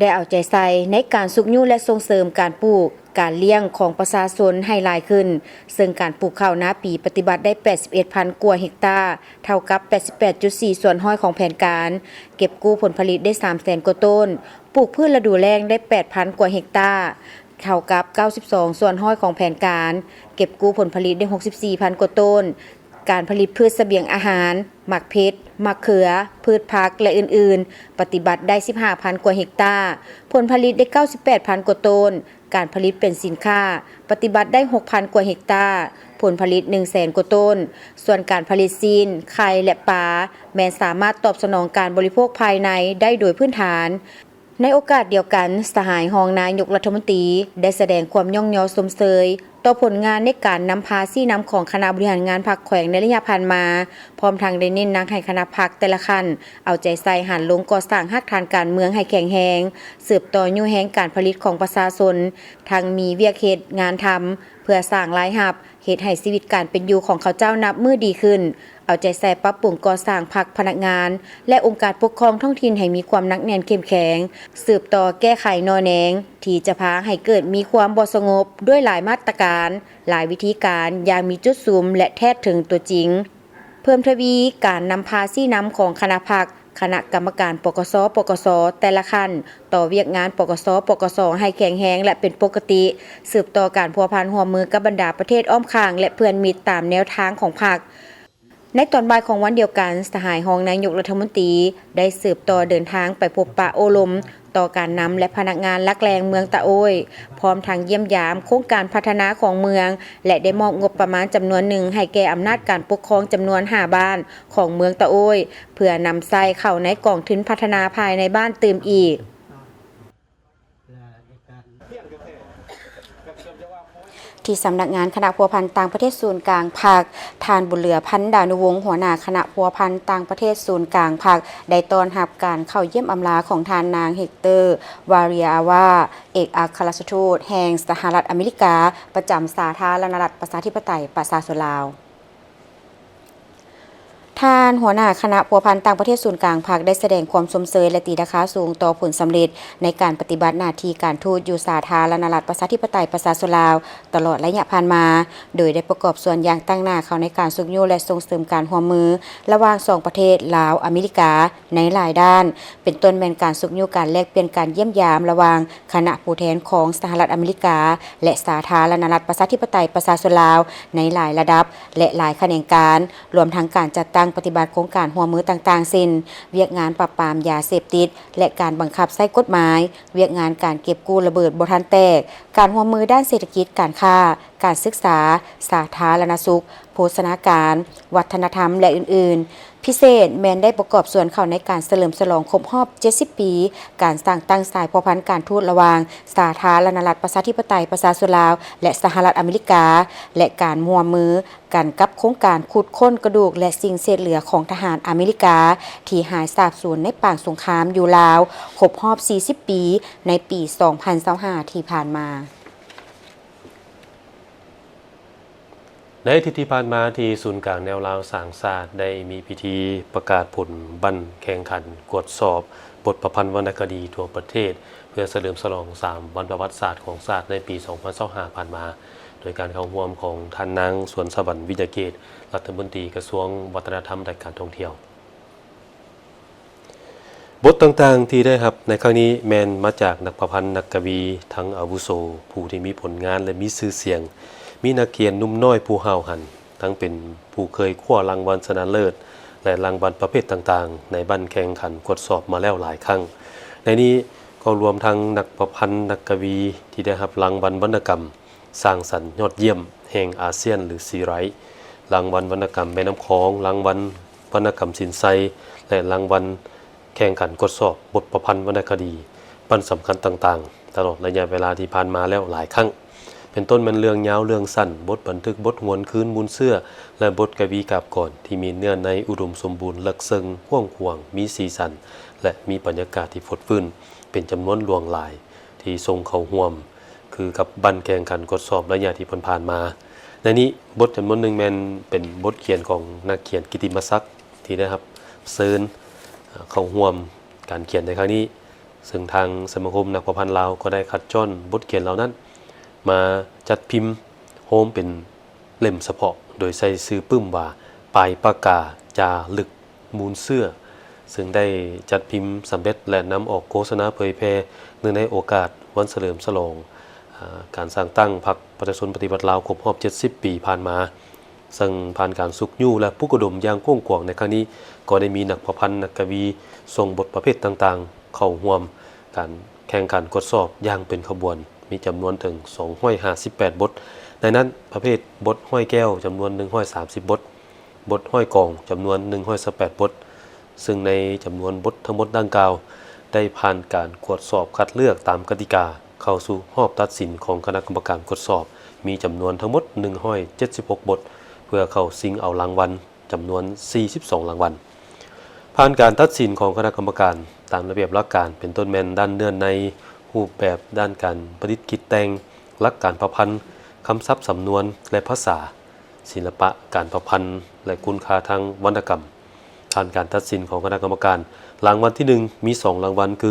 ໄດ້ເອົາໃຈໃສ່ໃນການຊຸກຍູ້ ແລະ ສົ່ງເສີມການປູກ, ການລ້ຽງຂອງປະຊາຊົນໃຫ້ຫຼາຍຂຶ້ນ, ເຊິ່ງການປູກເຂົ້ານາປີປະຕິບັດໄດ້ແປດສິບເອັດພັນກວ່າເຮັກຕາ, ເທົ່າກັບແປດສິບແປດຈຸດສີ່ສ່ວນຮ້ອຍຂອງແຜນການ, ເກັບກູ້ຜົນຜະລິດໄດ້ສາມແສນກວ່າໂຕນ, ປູກພືດລະດູແລ້ງໄດ້ແປດພັນກວ່າເຮັກຕາ, ເທົ່າກັບເກົ້າສິບສອງສ່ວນຮ້ອຍຂອງແຜນການ, ເກັບກູ້ຜົນຜະລິດໄດ້ຫົກສິບສີ່ພັນກວ່າໂຕນ, ການຜະລິດພືດສະບຽງອາຫານ, ໝາກເຜັດ, ໝາກເຂືອ, ພືດຜັກ ແລະ ອື່ນໆ ປະຕິບັດໄດ້ສິບຫ້າພັນກວ່າເຮັກຕາ, ຜົນຜະລິດໄດ້ເກົ້າສິບແປດພັນກວ່າໂຕນ, ການຜະລິດເປັນສິນຄ້າ ປະຕິບັດໄດ້ຫົກພັນກວ່າເຮັກຕາ, ຜົນຜະລິດໜຶ່ງແສນກວ່າໂຕນ, ສ່ວນການຜະລິດຊີ້ນ, ໄຂ່ ແລະ ປາ ແມ່ນສາມາດຕອບສະໜອງການບໍລິໂພກພາຍໃນໄດ້ໂດຍພື້ນຖານ. ໃນໂອກາດດຽວກັນ, ສະຫາຍຮອງນາຍົກລັດຖະມົນຕີ ໄດ້ສະແດງຄວາມຍ້ອງຍໍຊົມເຊີຍຕໍ່ຜົນງານໃນການນຳພາຊີ້ນຳຂອງຄະນະບໍລິຫານງານພັກແຂວງໃນໄລຍະຜ່ານມາ, ພ້ອມທັງໄດ້ເນັ້ນໜັກໃຫ້ຄະນະພັກແຕ່ລະຂັ້ນ ເອົາໃຈໃສ່ຫັນລົງກໍ່ສ້າງຮາກຖານການເມືອງໃຫ້ແຂງແຮງ, ສືບຕໍ່ຍູ້ແຮງການຜະລິດຂອງປະຊາຊົນ, ທັງມີວຽກເຮັດງານທຳ ເພື່ອສ້າງລາຍຮັບ, ເຮັດໃຫ້ຊີວິດການເປັນຢູ່ຂອງເຂົາເຈົ້ານັບມື້ດີຂຶ້ນ, ເອົາໃຈໃສ່ປັບປຸງກໍ່ສ້າງພັກ, ພະນັກງານ ແລະ ອົງການປົກຄອງທ້ອງຖິ່ນໃຫ້ມີຄວາມໜັກແໜ້ນເຂັ້ມແຂງ, ສືບຕໍ່ແກ້ໄຂໜໍ່ແນງ ທີ່ຈະພາໃຫ້ເກີດມີຄວາມບໍ່ສະຫງົບດ້ວຍຫຼາຍມາດຕະການ, ຫຼາຍວິທີການຢ່າງມີຈຸດສຸມ ແລະ ແທດເຖິງຕົວຈິງ. ເພີ່ມທະວີການນຳພາຊີ້ນຳຂອງຄະນະພັກ, ຄະນະກຳມະການ ປກສ, ປກສ ແຕ່ລະຂັ້ນ, ຕໍ່ວຽກງານ ປກສ, ປກສ ໃຫ້ແຂງແຮງ ແລະ ເປັນປົກກະຕິ, ສືບຕໍ່ການພົວພັນຮ່ວມມືກັບບັນດາປະເທດອ້ອມຂ້າງ ແລະ ເພື່ອນມິດຕາມແນວທາງຂອງພັກ. ໃນຕອນບ່າຍຂອງວັນດຽວກັນ, ສະຫາຍຮອງນາຍົກລັດຖະມົນຕີ ໄດ້ສືບຕໍ່ເດີນທາງໄປພົບປະໂອ້ລົມ ຕໍ່ການນຳ ແລະ ພະນັກງານຫຼັກແຫຼ່ງເມືອງຕະໂອ້ຍ, ພ້ອມທັງຢ້ຽມຢາມໂຄງການພັດທະນາຂອງເມືອງ ແລະ ໄດ້ມອບງົບປະມານຈຳນວນໜຶ່ງໃຫ້ແກ່ອຳນາດການປົກຄອງຈຳນວນຫ້າບ້ານຂອງເມືອງຕະໂອ້ຍ ເພື່ອນຳໃຊ້ເຂົ້າໃນກອງທຶນພັດທະນາພາຍໃນບ້ານຕື່ມອີກ. ທີ່ສຳນັກງານຄະນະພົວພັນຕ່າງປະເທດສູນກາງພັກ, ທ່ານ ບຸນເຫຼືອ ພັນດານຸວົງ ຫົວໜ້າຄະນະພົວພັນຕ່າງປະເທດສູນກາງພັກ ໄດ້ຕ້ອນຮັບການເຂົ້າຢ້ຽມອຳລາຂອງທ່ານນາງ ເຮັກເຕີ ວາເຣຍອາວາ ເອກອັກຄະລັດຖະທູດແຫ່ງສະຫະລັດອາເມລິກາ ປະຈຳສາທາລະນະລັດປະຊາທິປະໄຕປະຊາຊົນລາວ. ທ່ານຫົວໜ້າຄະນະພົວພັນຕ່າງປະເທດສູນກາງພັກ ໄດ້ສະແດງຄວາມຊົມເຊີຍ ແລະ ຕີລາຄາສູງຕໍ່ຜົນສຳເລັດໃນການປະຕິບັດໜ້າທີ່ການທູດຢູ່ສາທາລະນະລັດປະຊາທິປະໄຕປະຊາຊົນລາວ ຕະຫຼອດໄລຍະຜ່ານມາ, ໂດຍໄດ້ປະກອບສ່ວນຢ່າງຕັ້ງໜ້າເຂົ້າໃນການຊຸກຍູ້ ແລະ ສົ່ງເສີມການຮ່ວມມືລະຫວ່າງສອງປະເທດລາວ-ອາເມລິກາ ໃນຫຼາຍດ້ານ, ເປັນຕົ້ນແມ່ນການຊຸກຍູ້ການແລກປ່ຽນການຢ້ຽມຢາມລະຫວ່າງຄະນະຜູ້ແທນຂອງສະຫະລັດອາເມລິກາ ແລະ ສາທາລະນະລັດປະຊາທິປະໄຕປະຊາຊົນລາວ ໃນຫຼາຍລະດັບ ແລະ ຫຼາຍຂະແໜງການ, ລວມທັງການຈັດຕັ້ງປະຕິບັດໂຄງການຮ່ວມມືຕ່າງໆ ເຊັ່ນ ວຽກງານປາບປາມຢາເສບຕິດ ແລະ ການບັງຄັບໃຊ້ກົດໝາຍ, ວຽກງານການເກັບກູ້ລະເບີດບໍ່ທັນແຕກ, ການຮ່ວມມືດ້ານເສດຖະກິດ, ການຄ້າ, ການສຶກສາ, ສາທາລະນະສຸກ, ໂພຊະນາການ, ວັດທະນະທຳ ແລະ ອື່ນໆ. ພິເສດແມ່ນໄດ້ປະກອບສ່ວນເຂົ້າໃນການສະເຫຼີມສະຫຼອງຄົບຮອບເຈັດສິບປີ ການສ້າງຕັ້ງສາຍພົວພັນການທູດລະຫວ່າງສາທາລະນະລັດປະຊາທິປະໄຕປະຊາຊົນລາວ ແລະ ສະຫະລັດອາເມລິກາ ແລະ ການຮ່ວມມືກັນກັບໂຄງການຂຸດຄົ້ນກະດູກ ແລະ ສິ່ງເສດເຫຼືອຂອງທະຫານອາເມລິກາ ທີ່ຫາຍສາບສູນໃນປາງສົງຄາມຢູ່ລາວ ຄົບຮອບສີ່ສິບປີ ໃນປີສອງພັນຊາວຫ້າ ທີ່ຜ່ານມາ. ໃນອາທິດທີ່ຜ່ານມາ, ທີ່ສູນກາງແນວລາວສ້າງຊາດ ໄດ້ມີພິທີປະກາດຜົນບັ້ນແຂ່ງຂັນກວດສອບບົດປະພັນວັນນະຄະດີທົ່ວປະເທດ ເພື່ອສະເຫຼີມສະຫຼອງສາມວັນປະຫວັດສາດຂອງຊາດໃນປີສອງພັນຊາວຫ້າຜ່ານມາ, ໂດຍການເຂົ້າຮ່ວມຂອງທ່ານນາງ ສວນສະຫວັນ ວິຍະເກດ ລັດຖະມົນຕີກະຊວງວັດທະນະທຳ ແລະ ການທ່ອງທ່ຽວ. ບົດຕ່າງໆທີ່ໄດ້ຮັບໃນຄັ້ງນີ້ ແມ່ນມາຈາກນັກປະພັນນັກກະວີທັງອາວຸໂສ ຜູ້ທີ່ມີຜົນງານ ແລະ ມີຊື່ສຽງ, ມີນັກຂຽນໜຸ່ມນ້ອຍຜູ້ຫ້າວຫັນ, ທັງເປັນຜູ້ເຄີຍຄວ້າລາງວັນຊະນະເລີດ ແລະ ລາງວັນປະເພດຕ່າງໆ ໃນບັ້ນແຂ່ງຂັນກວດສອບມາແລ້ວຫຼາຍຄັ້ງ. ໃນນີ້ກໍລວມທັງນັກປະພັນນັກກະວີທີ່ໄດ້ຮັບລາງວັນວັນນະກຳ ສ້າງສັນຍອດຢ້ຽມແຫ່ງອາຊຽນ ຫຼື ຊີໄຣ, ລາງວັນວັນນະກຳແມ່ນ້ຳຂອງ, ລາງວັນວັນນະກຳສິນໄຊ ແລະ ລາງວັນແຂ່ງຂັນກວດສອບບົດປະພັນວັນນະຄະດີ ບັ້ນສຳຄັນຕ່າງໆ ຕະຫຼອດໄລຍະເວລາທີ່ຜ່ານມາແລ້ວຫຼາຍຄັ້ງ, ເປັນຕົ້ນແມ່ນເລື່ອງຍາວເລື່ອງສັ້ນ, ບົດບັນທຶກ, ບົດຫວນຄືນມູນເຊື້ອ ແລະ ບົດກະວີກາບກອນ ທີ່ມີເນື້ອໃນອຸດົມສົມບູນ, ເລິກເຊິ່ງ, ກວ້າງຂວາງ, ມີສີສັນ ແລະ ມີບັນຍາກາດທີ່ຟົດຟື້ນ ເປັນຈຳນວນຫຼວງຫຼາຍ ທີ່ສົ່ງເຂົ້າຮ່ວມ ຄືກັບບັ້ນແຂ່ງຂັນກວດສອບໄລຍະທີ່ຜ່ານໆມາ. ໃນນີ້ ບົດຈຳນວນໜຶ່ງແມ່ນເປັນບົດຂຽນຂອງນັກຂຽນກິດຕິມະສັກ ທີ່ໄດ້ຮັບເຊີນເຂົ້າຮ່ວມການຂຽນໃນຄັ້ງນີ້, ເຊິ່ງທາງສະມາຄົມນັກປະພັນລາວກໍໄດ້ຄັດຈ້ອນບົດຂຽນເຫຼົ່ານັ້ນມາຈັດພິມໂຮມເປັນ ເຫຼັ້ມສະເພາະ ໂດຍໃສ່ຊື່ປຶ້ມວ່າ ປາຍປາກກາຈາລຶກມູນເຊື້ອ, ເຊິ່ງໄດ້ຈັດພິມສຳເລັດ ແລະ ນຳອອກໂຄສະນາເຜີຍແຜ່ ເນື່ອງໃນໂອກາດວັນສະເຫຼີມສະຫຼອງ ອາ ການສ້າງຕັ້ງພັກປະຊາຊົນປະຕິວັດລາວຄົບຮອບເຈັດສິບປີຜ່ານມາ, ເຊິ່ງຜ່ານການຊຸກຍູ້ ແລະ ປຸກກະດົມຢ່າງກວ້າງຂວາງໃນຄັ້ງນີ້, ກໍໄດ້ມີນັກປະພັນນັກກະວີສົ່ງບົດປະເພດຕ່າງໆເຂົ້າຮ່ວມ ການແຂ່ງຂັນກວດສອບຢ່າງເປັນຂະບວນ ມີຈຳນວນເຖິງສອງຮ້ອຍຫ້າສິບແປດບົດ, ໃນນັ້ນປະເພດບົດຮ້ອຍແກ້ວຈຳນວນໜຶ່ງຮ້ອຍສາມສິບບົດ, ບົດຮ້ອຍກອງຈຳນວນໜຶ່ງຮ້ອຍຊາວແປດບົດ, ເຊິ່ງໃນຈຳນວນບົດທັງໝົດດັ່ງກ່າວ ໄດ້ຜ່ານການກວດສອບຄັດເລືອກຕາມກະຕິກາ ເຂົ້າສູ່ຮອບຕັດສິນຂອງຄະນະກຳມະການກວດສອບ ມີຈຳນວນທັງໝົດໜຶ່ງຮ້ອຍເຈັດສິບຫົກບົດ ເພື່ອເຂົ້າຊິງເອົາລາງວັນຈຳນວນສີ່ສິບສອງລາງວັນ. ຜ່ານການຕັດສິນຂອງຄະນະກຳມະການຕາມລະບຽບຫຼັກການ ເປັນຕົ້ນແມ່ນດ້ານເນື້ອໃນ, ຮູບແບບດ້ານການປະດິດຄິດແຕ່ງ, ຫຼັກການປະພັນ, ຄຳສັບສຳນວນ ແລະ ພາສາ, ສິລະປະການປະພັນ ແລະ ຄຸນຄ່າທາງວັນນະກຳ. ຜ່ານການຕັດສິນຂອງຄະນະກຳມະການ, ລາງວັນທີໜຶ່ງ ມີສອງລາງວັນ ຄື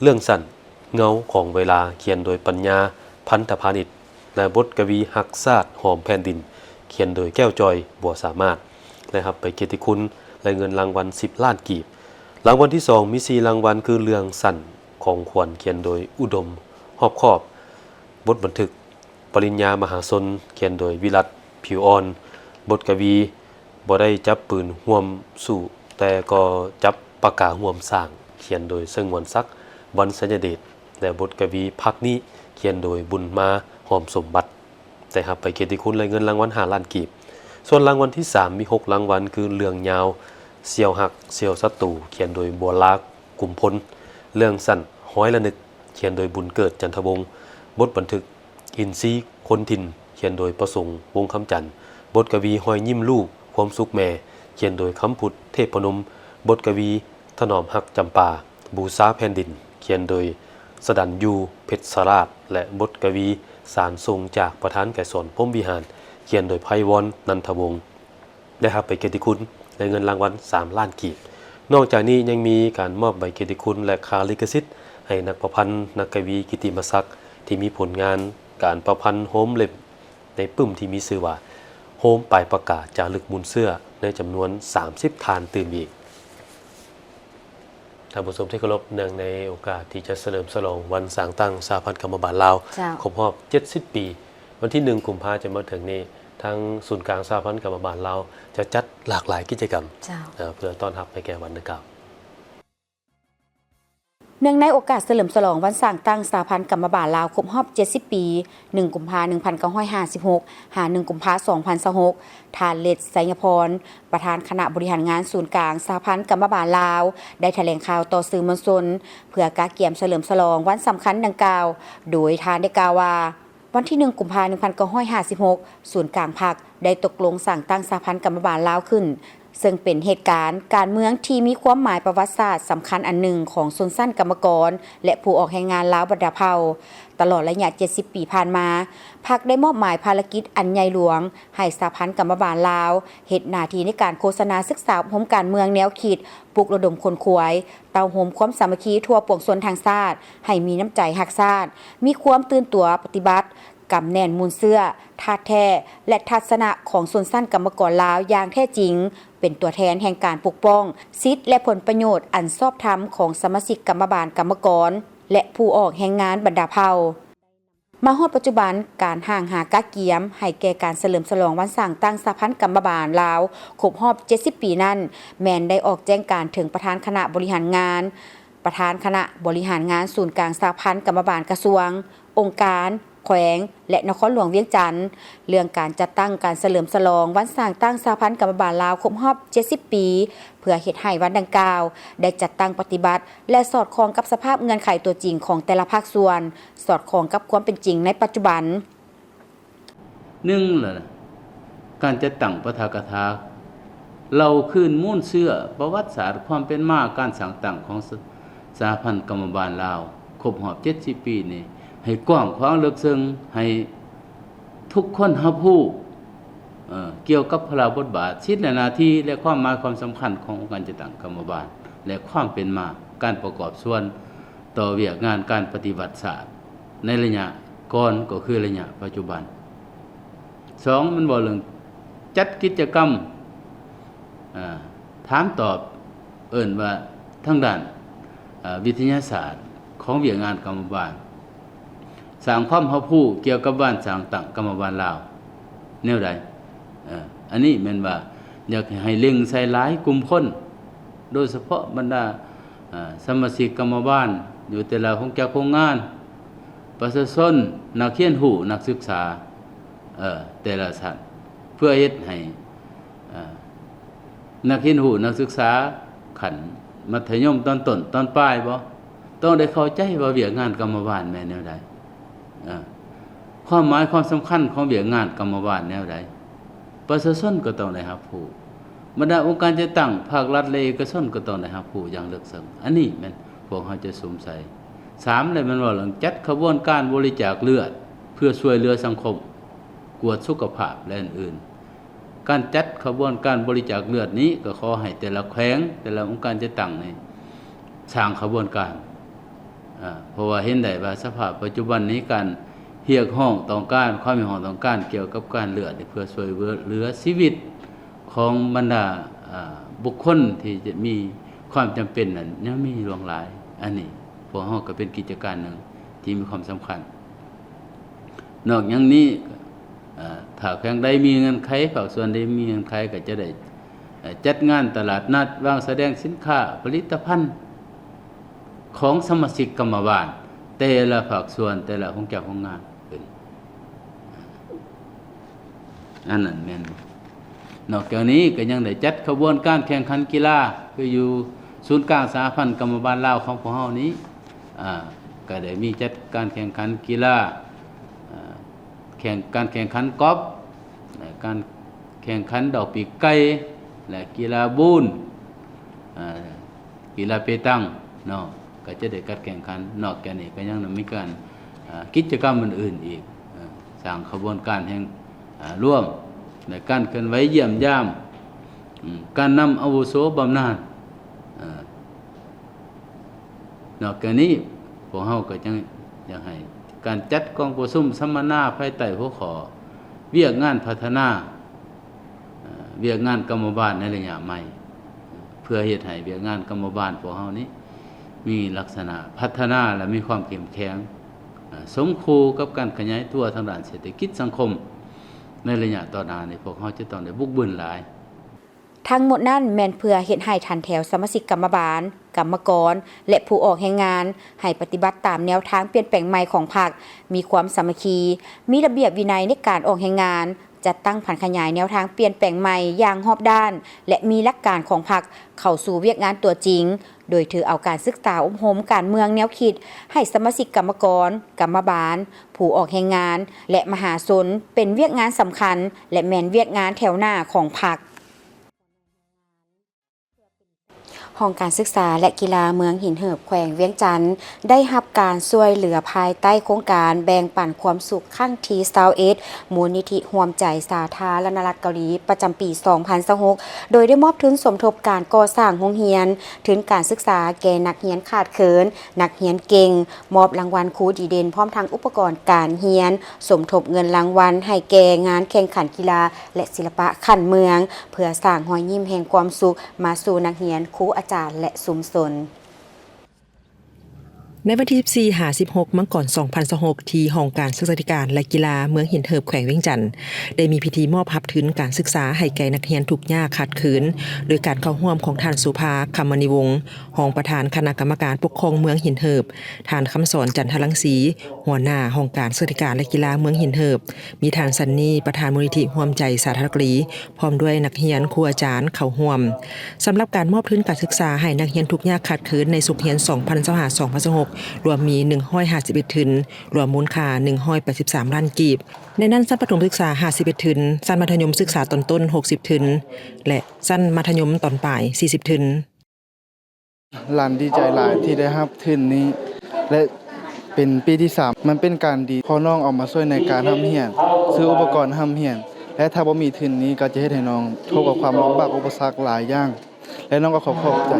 ເລື່ອງສັ້ນ ເງົາຂອງເວລາ ຂຽນໂດຍປັນຍາ ພັນທະພານິດ ແລະ ບົດກະວີ ຮັກຊາດຫອມແຜ່ນດິນ ຂຽນໂດຍແກ້ວຈອຍ ບົວສາມາດ ໄດ້ຮັບໃບກຽດຕິຄຸນ ແລະ ເງິນລາງວັນສິບລ້ານກີບ. ລາງວັນທີສອງ ມີສີ່ລາງວັນ ຄື ເລື່ອງສັ້ນຂອງຂວັນ ຂຽນໂດຍອຸດົມຮອບຄອບ, ບົດບັນທຶກ ປະລິນຍາມະຫາຊົນ ຂຽນໂດຍວິລັດ ຜິວອ່ອນ, ບົດກະວີ ບໍ່ໄດ້ຈັບປືນຮ່ວມສູ້ ແຕ່ກໍຈັບປາກກາຮ່ວມສ້າງ ຂຽນໂດຍ ເຊິ່ງຫວນສັກ ວັນໄຊຍະເດດ ແລະ ບົດກະວີ ພັກນີ້ ຂຽນໂດຍ ບຸນມາ ຫອມສົມບັດ ໄດ້ຮັບໃບກຽດຕິຄຸນ ແລະ ເງິນລາງວັນຫ້າລ້ານກີບ. ສ່ວນລາງວັນທີສາມ ມີຫົກລາງວັນ ຄື ເລື່ອງຍາວ ສ່ຽວຮັກສ່ຽວສັດຕູ ຂຽນໂດຍ ບົວລາ ກຸມພົນ, ເລື່ອງສັ້ນ ຮ້ອຍລະນຶກ ຂຽນໂດຍ ບຸນເກີດ ຈັນທະວົງ, ບົດບັນທຶກ ອິນຊີຄົນຖິ່ນ ຂຽນໂດຍ ປະສົງ ວົງຄຳຈັນ, ບົດກະວີ ຮອຍຍິ້ມລູກ ຄວາມສຸກແມ່ ຂຽນໂດຍ ຄຳພຸດ ເທບພະນົມ, ບົດກະວີ ຖະໜອມຮັກຈຳປາ ບູຊາແຜ່ນດິນ ຂຽນໂດຍ ສະດັນຢູ ເພັດສະລາດ ແລະ ບົດກະວີ ສານສົ່ງ ຈາກປະທານໄກສອນ ພົມວິຫານ ຂຽນໂດຍ ໄພວອນ ນັນທະວົງ. ໄດ້ຮັບໃບກຽດຕິຄຸນ ແລະ ເງິນລາງວັນສາມລ້ານກີບ. ນອກຈາກນີ້ຍັງມີການມອບໃບກຽດຕິຄຸນ ແລະ ຄ່າລິຂະສິດໃຫ້ນັກປະພັນ, ນັກກະວີກິດຕິມະສັກ ທີ່ມີຜົນງານການປະພັນໂຮມເຫຼັ້ມໃນປຶ້ມທີ່ມີຊື່ວ່າ ໂຮມປາຍປາກກາຈາລຶກມູນເຊື້ອ ໃນຈຳນວນສາມສິບທ່ານຕື່ມອີກ. ທ່ານຜູ້ຊົມທີ່ເຄົາລົບ, ເນື່ອງໃນໂອກາດທີ່ຈະສະເຫຼີມສະຫຼອງວັນສ້າງຕັ້ງສະຫະພັນກຳມະບານລາວ ເຈົ້າ ຄົບຮອບເຈັດສິບປີ, ວັນທີໜຶ່ງ ກຸມພາ ຈະມາເຖິງນີ້, ທາງສູນກາງສະຫະພັນກຳມະບານລາວ ຈະຈັດຫຼາກຫຼາຍກິດຈະກຳ ເຈົ້າ ເພື່ອຕ້ອນຮັບໃຫ້ແກ່ວັນດັ່ງກ່າວ. ເນື່ອງໃນໂອກາດສະເຫຼີມສະຫຼອງວັນສ້າງຕັ້ງສະຫະພັນກຳມະບານລາວຄົບຮອບເຈັດສິບປີ, ໜຶ່ງ ກຸມພາ ໜຶ່ງພັນເກົ້າຮ້ອຍຫ້າສິບຫົກ ຫາ ໜຶ່ງ ກຸມພາ ສອງພັນຊາວຫົກ, ທ່ານ ເລັດ ໄຊຍະພອນ ປະທານຄະນະບໍລິຫານງານສູນກາງສະຫະພັນກຳມະບານລາວ ໄດ້ຖະແຫຼງຂ່າວຕໍ່ສື່ມວນຊົນ ເພື່ອກະກຽມສະເຫຼີມສະຫຼອງວັນສຳຄັນດັ່ງກ່າວ, ໂດຍທ່ານໄດ້ກ່າວວ່າ ວັນທີໜຶ່ງ ກຸມພາ ໜຶ່ງພັນເກົ້າຮ້ອຍຫ້າສິບຫົກ ສູນກາງພັກໄດ້ຕົກລົງສ້າງຕັ້ງສະຫະພັນກຳມະບານລາວຂຶ້ນ, ເຊິ່ງເປັນເຫດການການເມືອງທີ່ມີຄວາມໝາຍປະຫວັດສາດສຳຄັນອັນໜຶ່ງຂອງຊົນຊັ້ນກຳມະກອນ ແລະ ຜູ້ອອກແຮງງານລາວບັນດາເຜົ່າ. ຕະຫຼອດໄລຍະເຈັດສິບປີຜ່ານມາ, ພັກໄດ້ມອບໝາຍພາລະກິດອັນໃຫຍ່ຫຼວງໃຫ້ສະຫະພັນກຳມະບານລາວ ເຮັດໜ້າທີ່ໃນການໂຄສະນາສຶກສາອົບຮົມການເມືອງແນວຄິດ, ປຸກລະດົມຂົນຂວາຍ, ເຕົ້າໂຮມຄວາມສາມັກຄີທົ່ວປວງຊົນທັງຊາດ ໃຫ້ມີນ້ຳໃຈຮັກຊາດ, ມີຄວາມຕື່ນຕົວປະຕິບັດ, ກຳແໜ້ນມູນເຊື້ອ, ທາດແທ້ ແລະ ທັດສະນະຂອງຊົນຊັ້ນກຳມະກອນລາວຢ່າງແທ້ຈິງ, ເປັນຕົວແທນແຫ່ງການປົກປ້ອງສິດ ແລະ ຜົນປະໂຫຍດອັນຊອບທຳຂອງສະມາຊິກກຳມະບານກຳມະກອນ ແລະ ຜູ້ອອກແຮງງານບັນດາເຜົ່າ. ມາຮອດປັດຈຸບັນ, ການຫ້າງຫາກະກຽມໃຫ້ແກ່ການສະເຫຼີມສະຫຼອງວັນສ້າງຕັ້ງສະຫະພັນກຳມະບານລາວຄົບຮອບເຈັດສິບປີນັ້ນ ແມ່ນໄດ້ອອກແຈ້ງການເຖິງປະທານຄະນະບໍລິຫານງານ, ປະທານຄະນະບໍລິຫານງານສູນກາງສະຫະພັນກຳມະບານກະຊວງ, ອົງການ, ແຂວງ ແລະ ນະຄອນຫຼວງວຽງຈັນ ເລື່ອງການຈັດຕັ້ງການສະເຫຼີມສະຫຼອງວັນສ້າງຕັ້ງສະຫະພັນກຳມະບານລາວຄົບຮອບເຈັດສິບປີ, ເພື່ອເຮັດໃຫ້ວັນດັ່ງກ່າວໄດ້ຈັດຕັ້ງປະຕິບັດ ແລະ ສອດຄ່ອງກັບສະພາບເງື່ອນໄຂຕົວຈິງຂອງແຕ່ລະພາກສ່ວນ, ສອດຄ່ອງກັບຄວາມເປັນຈິງໃນປັດຈຸບັນ. ໜຶ່ງລະ ການຈັດຕັ້ງປາຖະກະຖາ ເລົ່າຄືນມູນເຊື້ອປະຫວັດສາດຄວາມເປັນມາການສ້າງຕັ້ງຂອງສະ ສະຫະພັນກຳມະບານລາວຄົບຮອບເຈັດສິບປີນີ້ ໃຫ້ກວ້າງຂວາງເລິກເຊິ່ງ, ໃຫ້ທຸກຄົນຮັບຮູ້ ເອີ ກ່ຽວກັບພາລະບົດບາດ, ສິດ ແລະ ໜ້າທີ່ ແລະ ຄວາມໝາຍຄວາມສຳຄັນຂອງອົງການຈັດຕັ້ງກຳມະບານ ແລະ ຄວາມເປັນມາການປະກອບສ່ວນ ຕໍ່ວຽກງານການປະຕິວັດຊາດໃນໄລຍະກ່ອນ ກໍຄືໄລຍະປັດຈຸບັນ. ສອງ ມັນເວົ້າເລື່ອງຈັດກິດຈະກຳ ອາ ຖາມຕອບ ເອີ້ນວ່າທາງດ້ານ ອາ ວິທະຍາສາດຂອງວຽກງານກຳມະບານ, ສ້າງຄວາມຮັບຮູ້ກ່ຽວກັບວານສ້າງຕັ້ງກຳມະບານລາວແນວໃດ? ເອີ ອັນນີ້ແມ່ນວ່າຢາກໃຫ້ເລັ່ງໃສ່ຫຼາຍກຸ່ມຄົນ, ໂດຍສະເພາະບັນດາ ອາ ສະມາຊິກກຳມະບານຢູ່ແຕ່ລະໂຮງຈັກໂຮງງານ, ປະຊາຊົນ, ນັກຮຽນຮູ້, ນັກສຶກສາ ເອີ ແຕ່ລະຊັ້ນ ເພື່ອເຮັດໃຫ້ ອາ ນັກຮຽນຮູ້, ນັກສຶກສາຂັ້ນມັດທະຍົມຕອນຕົ້ນ, ຕອນປາຍບໍ? ຕ້ອງໄດ້ເຂົ້າໃຈວ່າວຽກງານກຳມະບານແມ່ນແນວໃດ, ເອີ ຄວາມໝາຍຄວາມສຳຄັນຂອງວຽກງານກຳມະບານແນວໃດ, ປະຊາຊົນກໍຕ້ອງໄດ້ຮັບຮູ້, ບັນດາອົງການຈັດຕັ້ງພາກລັດ ແລະ ເອກະຊົນກໍຕ້ອງໄດ້ຮັບຮູ້ຢ່າງເລິກເຊິ່ງ. ອັນນີ້ແມ່ນພວກເຮົາຈະສຸມໃສ່. ສາມ ແລ້ວແມ່ນເວົ້າເລື່ອງຈັດຂະບວນການບໍລິຈາກເລືອດເພື່ອຊ່ວຍເຫຼືອສັງຄົມ, ກວດສຸຂະພາບ ແລະ ອື່ນໆ. ການຈັດຂະບວນການບໍລິຈາກເລືອດນີ້ ກໍຂໍໃຫ້ແຕ່ລະແຂວງ, ແຕ່ລະອົງການຈັດຕັ້ງນີ້ ສ້າງຂະບວນການ, ອາ ເພາະວ່າເຫັນໄດ້ວ່າສະພາບປັດຈຸບັນນີ້ ການຮຽກຮ້ອງຕ້ອງການ, ຄວາມຮຽກຮ້ອງຕ້ອງການກ່ຽວກັບການເລືອດນີ້ ເພື່ອຊ່ວຍເຫຼືອຊີວິດຂອງບັນດາ ອາ ບຸກຄົນທີ່ຈະມີຄວາມຈຳເປັນນັ້ນ ຍັງມີຫຼວງຫຼາຍ. ອັນນີ້ພວກເຮົາກໍເປັນກິດຈະການໜຶ່ງທີ່ມີຄວາມສຳຄັນ. ນອກຫຍັງນີ້ ເອີ ຖ້າແຂວງໃດມີເງື່ອນໄຂ, ພາກສ່ວນໃດມີເງື່ອນໄຂ ກໍຈະໄດ້ ເອີ ຈັດງານຕະຫຼາດນັດ, ວາງສະແດງສິນຄ້າ, ຜະລິດຕະພັນຂອງສະມາຊິກກຳມະບານ ແຕ່ລະພາກສ່ວນ, ແຕ່ລະໂຮງຈັກໂຮງງານຂຶ້ນ. ອັນນັ້ນແມ່ນ. ນອກຈາກນີ້ກໍຍັງໄດ້ຈັດຂະບວນການແຂ່ງຂັນກິລາ ຄືຢູ່ສູນກາງສະຫະພັນກຳມະບານລາວຂອງພວກເຮົານີ້ ອາ ກໍໄດ້ມີຈັດການແຂ່ງຂັນກິລາ ອາ ແຂ່ງ ການແຂ່ງຂັນກອບ ແລະ ການແຂ່ງຂັນດອກປີກໄກ່ ແລະ ກິລາບູນ ອາ ກິລາເປຕັງເນາະ ກໍຈະໄດ້ຈັດແຂ່ງຂັນ. ນອກຈາກນີ້ກໍຍັງໄດ້ມີການ ອາ ກິດຈະກຳອື່ນໆອີກ ເອີ ສ້າງຂະບວນການແຫ່ງ ອາ ລວມ ແລະ ການເຄື່ອນໄຫວຢ້ຽມຢາມ ອາ ການນຳອາວຸໂສບຳນານ ອາ ນອກຈາກນີ້ ພວກເຮົາກໍຍັງຢາກໃຫ້ການຈັດກອງປະຊຸມສຳມະນາພາຍໃຕ້ຫົວຂໍ້ ວຽກງານພັດທະນາ ເອີ ວຽກງານກຳມະບານໃນໄລຍະໃໝ່ ເພື່ອເຮັດໃຫ້ວຽກງານກຳມະບານພວກເຮົານີ້ມີລັກສະນະພັດທະນາ ແລະ ມີຄວາມເຂັ້ມແຂງ ເອີ ສົມຄູ່ກັບການຂະຫຍາຍຕົວທາງດ້ານເສດຖະກິດສັງຄົມໃນໄລຍະຕໍ່ໜ້ານີ້ ພວກເຮົາຈະຕ້ອງໄດ້ບຸກບືນຫຼາຍ. ທັງໝົດນັ້ນແມ່ນເພື່ອເຮັດໃຫ້ຖັນແຖວສະມາຊິກກຳມະບານ, ກຳມະກອນ ແລະ ຜູ້ອອກແຮງງານ ໃຫ້ປະຕິບັດຕາມແນວທາງປ່ຽນແປງໃໝ່ຂອງພັກ, ມີຄວາມສາມັກຄີ, ມີລະບຽບວິໄນໃນການອອກແຮງງານ, ຈັດຕັ້ງຜັນຂະຫຍາຍແນວທາງປ່ຽນແປງໃໝ່ຢ່າງຮອບດ້ານ ແລະ ມີຫຼັກການຂອງພັກເຂົ້າສູ່ວຽກງານຕົວຈິງ, ໂດຍຖືເອົາການສຶກສາອົບຮົມການເມືອງແນວຄິດໃຫ້ສະມາຊິກກຳມະກອນ, ກຳມະບານ, ຜູ້ອອກແຮງງານ ແລະ ມະຫາຊົນ ເປັນວຽກງານສຳຄັນ ແລະ ແມ່ນວຽກງານແຖວໜ້າຂອງພັກ. ຫ້ອງການສຶກສາ ແລະ ກິລາເມືອງຫີນເຫີບ ແຂວງວຽງຈັນ ໄດ້ຮັບການຊ່ວຍເຫຼືອພາຍໃຕ້ໂຄງການແບ່ງປັນຄວາມສຸກຄັ້ງທີຊາວເອັດ ມູນນິທິຮ່ວມໃຈສາທາລະນະລັດເກົາຫຼີ ປະຈຳປີສອງພັນຊາວຫົກ ໂດຍໄດ້ມອບທຶນສົມທົບການກໍ່ສ້າງໂຮງຮຽນ, ທຶນການສຶກສາແກ່ນັກຮຽນຂາດເຂີນ, ນັກຮຽນເກັ່ງ, ມອບລາງວັນຄູດີເດັ່ນ ພ້ອມທັງອຸປະກອນການຮຽນ, ສົມທົບເງິນລາງວັນໃຫ້ແກ່ງານແຂ່ງຂັນກິລາ ແລະ ສິລະປະຂັ້ນເມືອງ ເພື່ອສ້າງຮອຍຍິ້ມແຫ່ງຄວາມສຸກມາສູ່ນັກຮຽນ, ຄູອາຈານ ແລະ ຊຸມຊົນ. ໃນວັນທີສິບສີ່ຫາສິບຫົກ ມັງກອນ ສອງພັນຊາວຫົກ ທີ່ຫ້ອງການສຶກສາທິການ ແລະ ກິລາເມືອງຫີນເຫີບ ແຂວງວຽງຈັນ ໄດ້ມີພິທີມອບຮັບທຶນການສຶກສາໃຫ້ແກ່ນັກຮຽນທຸກຍາກຂາດເຂີນ ໂດຍການເຂົ້າຮ່ວມຂອງທ່ານ ໂສພາ ຄຳມະນີວົງ ຮອງປະທານຄະນະກຳມະການປົກຄອງເມືອງຫີນເຫີບ, ທ່ານ ຄຳສອນ ຈັນທະລັງສີ ຫົວໜ້າຫ້ອງການສຶກສາທິການ ແລະ ກິລາເມືອງຫີນເຫີບ, ມີທ່ານ ຊັນນີ ປະທານມູນນິທິຮ່ວມໃຈສາທາລະນະລັດເກົາຫຼີ ພ້ອມດ້ວຍນັກຮຽນ, ຄູອາຈານເຂົ້າຮ່ວມ. ສຳລັບການມອບທຶນການສຶກສາໃຫ້ນັກຮຽນທຸກຍາກຂາດເຂີນໃນສົກຮຽນ ສອງພັນຊາວຫ້າ ສອງພັນຊາວຫົກ ລວມມີ ໜຶ່ງຮ້ອຍຫ້າສິບເອັດ ທຶນ, ລວມມູນຄ່າ ໜຶ່ງຮ້ອຍແປດສິບສາມ ລ້ານກີບ. ໃນນັ້ນ, ຊັ້ນປະຖົມສຶກສາ ຫ້າສິບເອັດ ທຶນ, ຊັ້ນມັດທະຍົມສຶກສາຕອນຕົ້ນ ຫົກສິບ ທຶນ ແລະ ຊັ້ນມັດທະຍົມຕອນປາຍ ສີ່ສິບ ທຶນ. ຫຼານດີໃຈຫຼາຍທີ່ໄດ້ຮັບທຶນນີ້ ແລະ ເປັນປີທີສາມ. ມັນເປັນການດີ ເພາະນ້ອງເອົາມາຊ່ວຍໃນການຮ່ຳຮຽນ, ຊື້ອຸປະກອນຮ່ຳຮຽນ ແລະ ຖ້າບໍ່ມີທຶນນີ້ ກໍຈະເຮັດໃຫ້ນ້ອງພົບກັບຄວາມລຳບາກອຸປະສັກຫຼາຍຢ່າງ ແລະ ນ້ອງກໍຂໍຂອບໃຈ.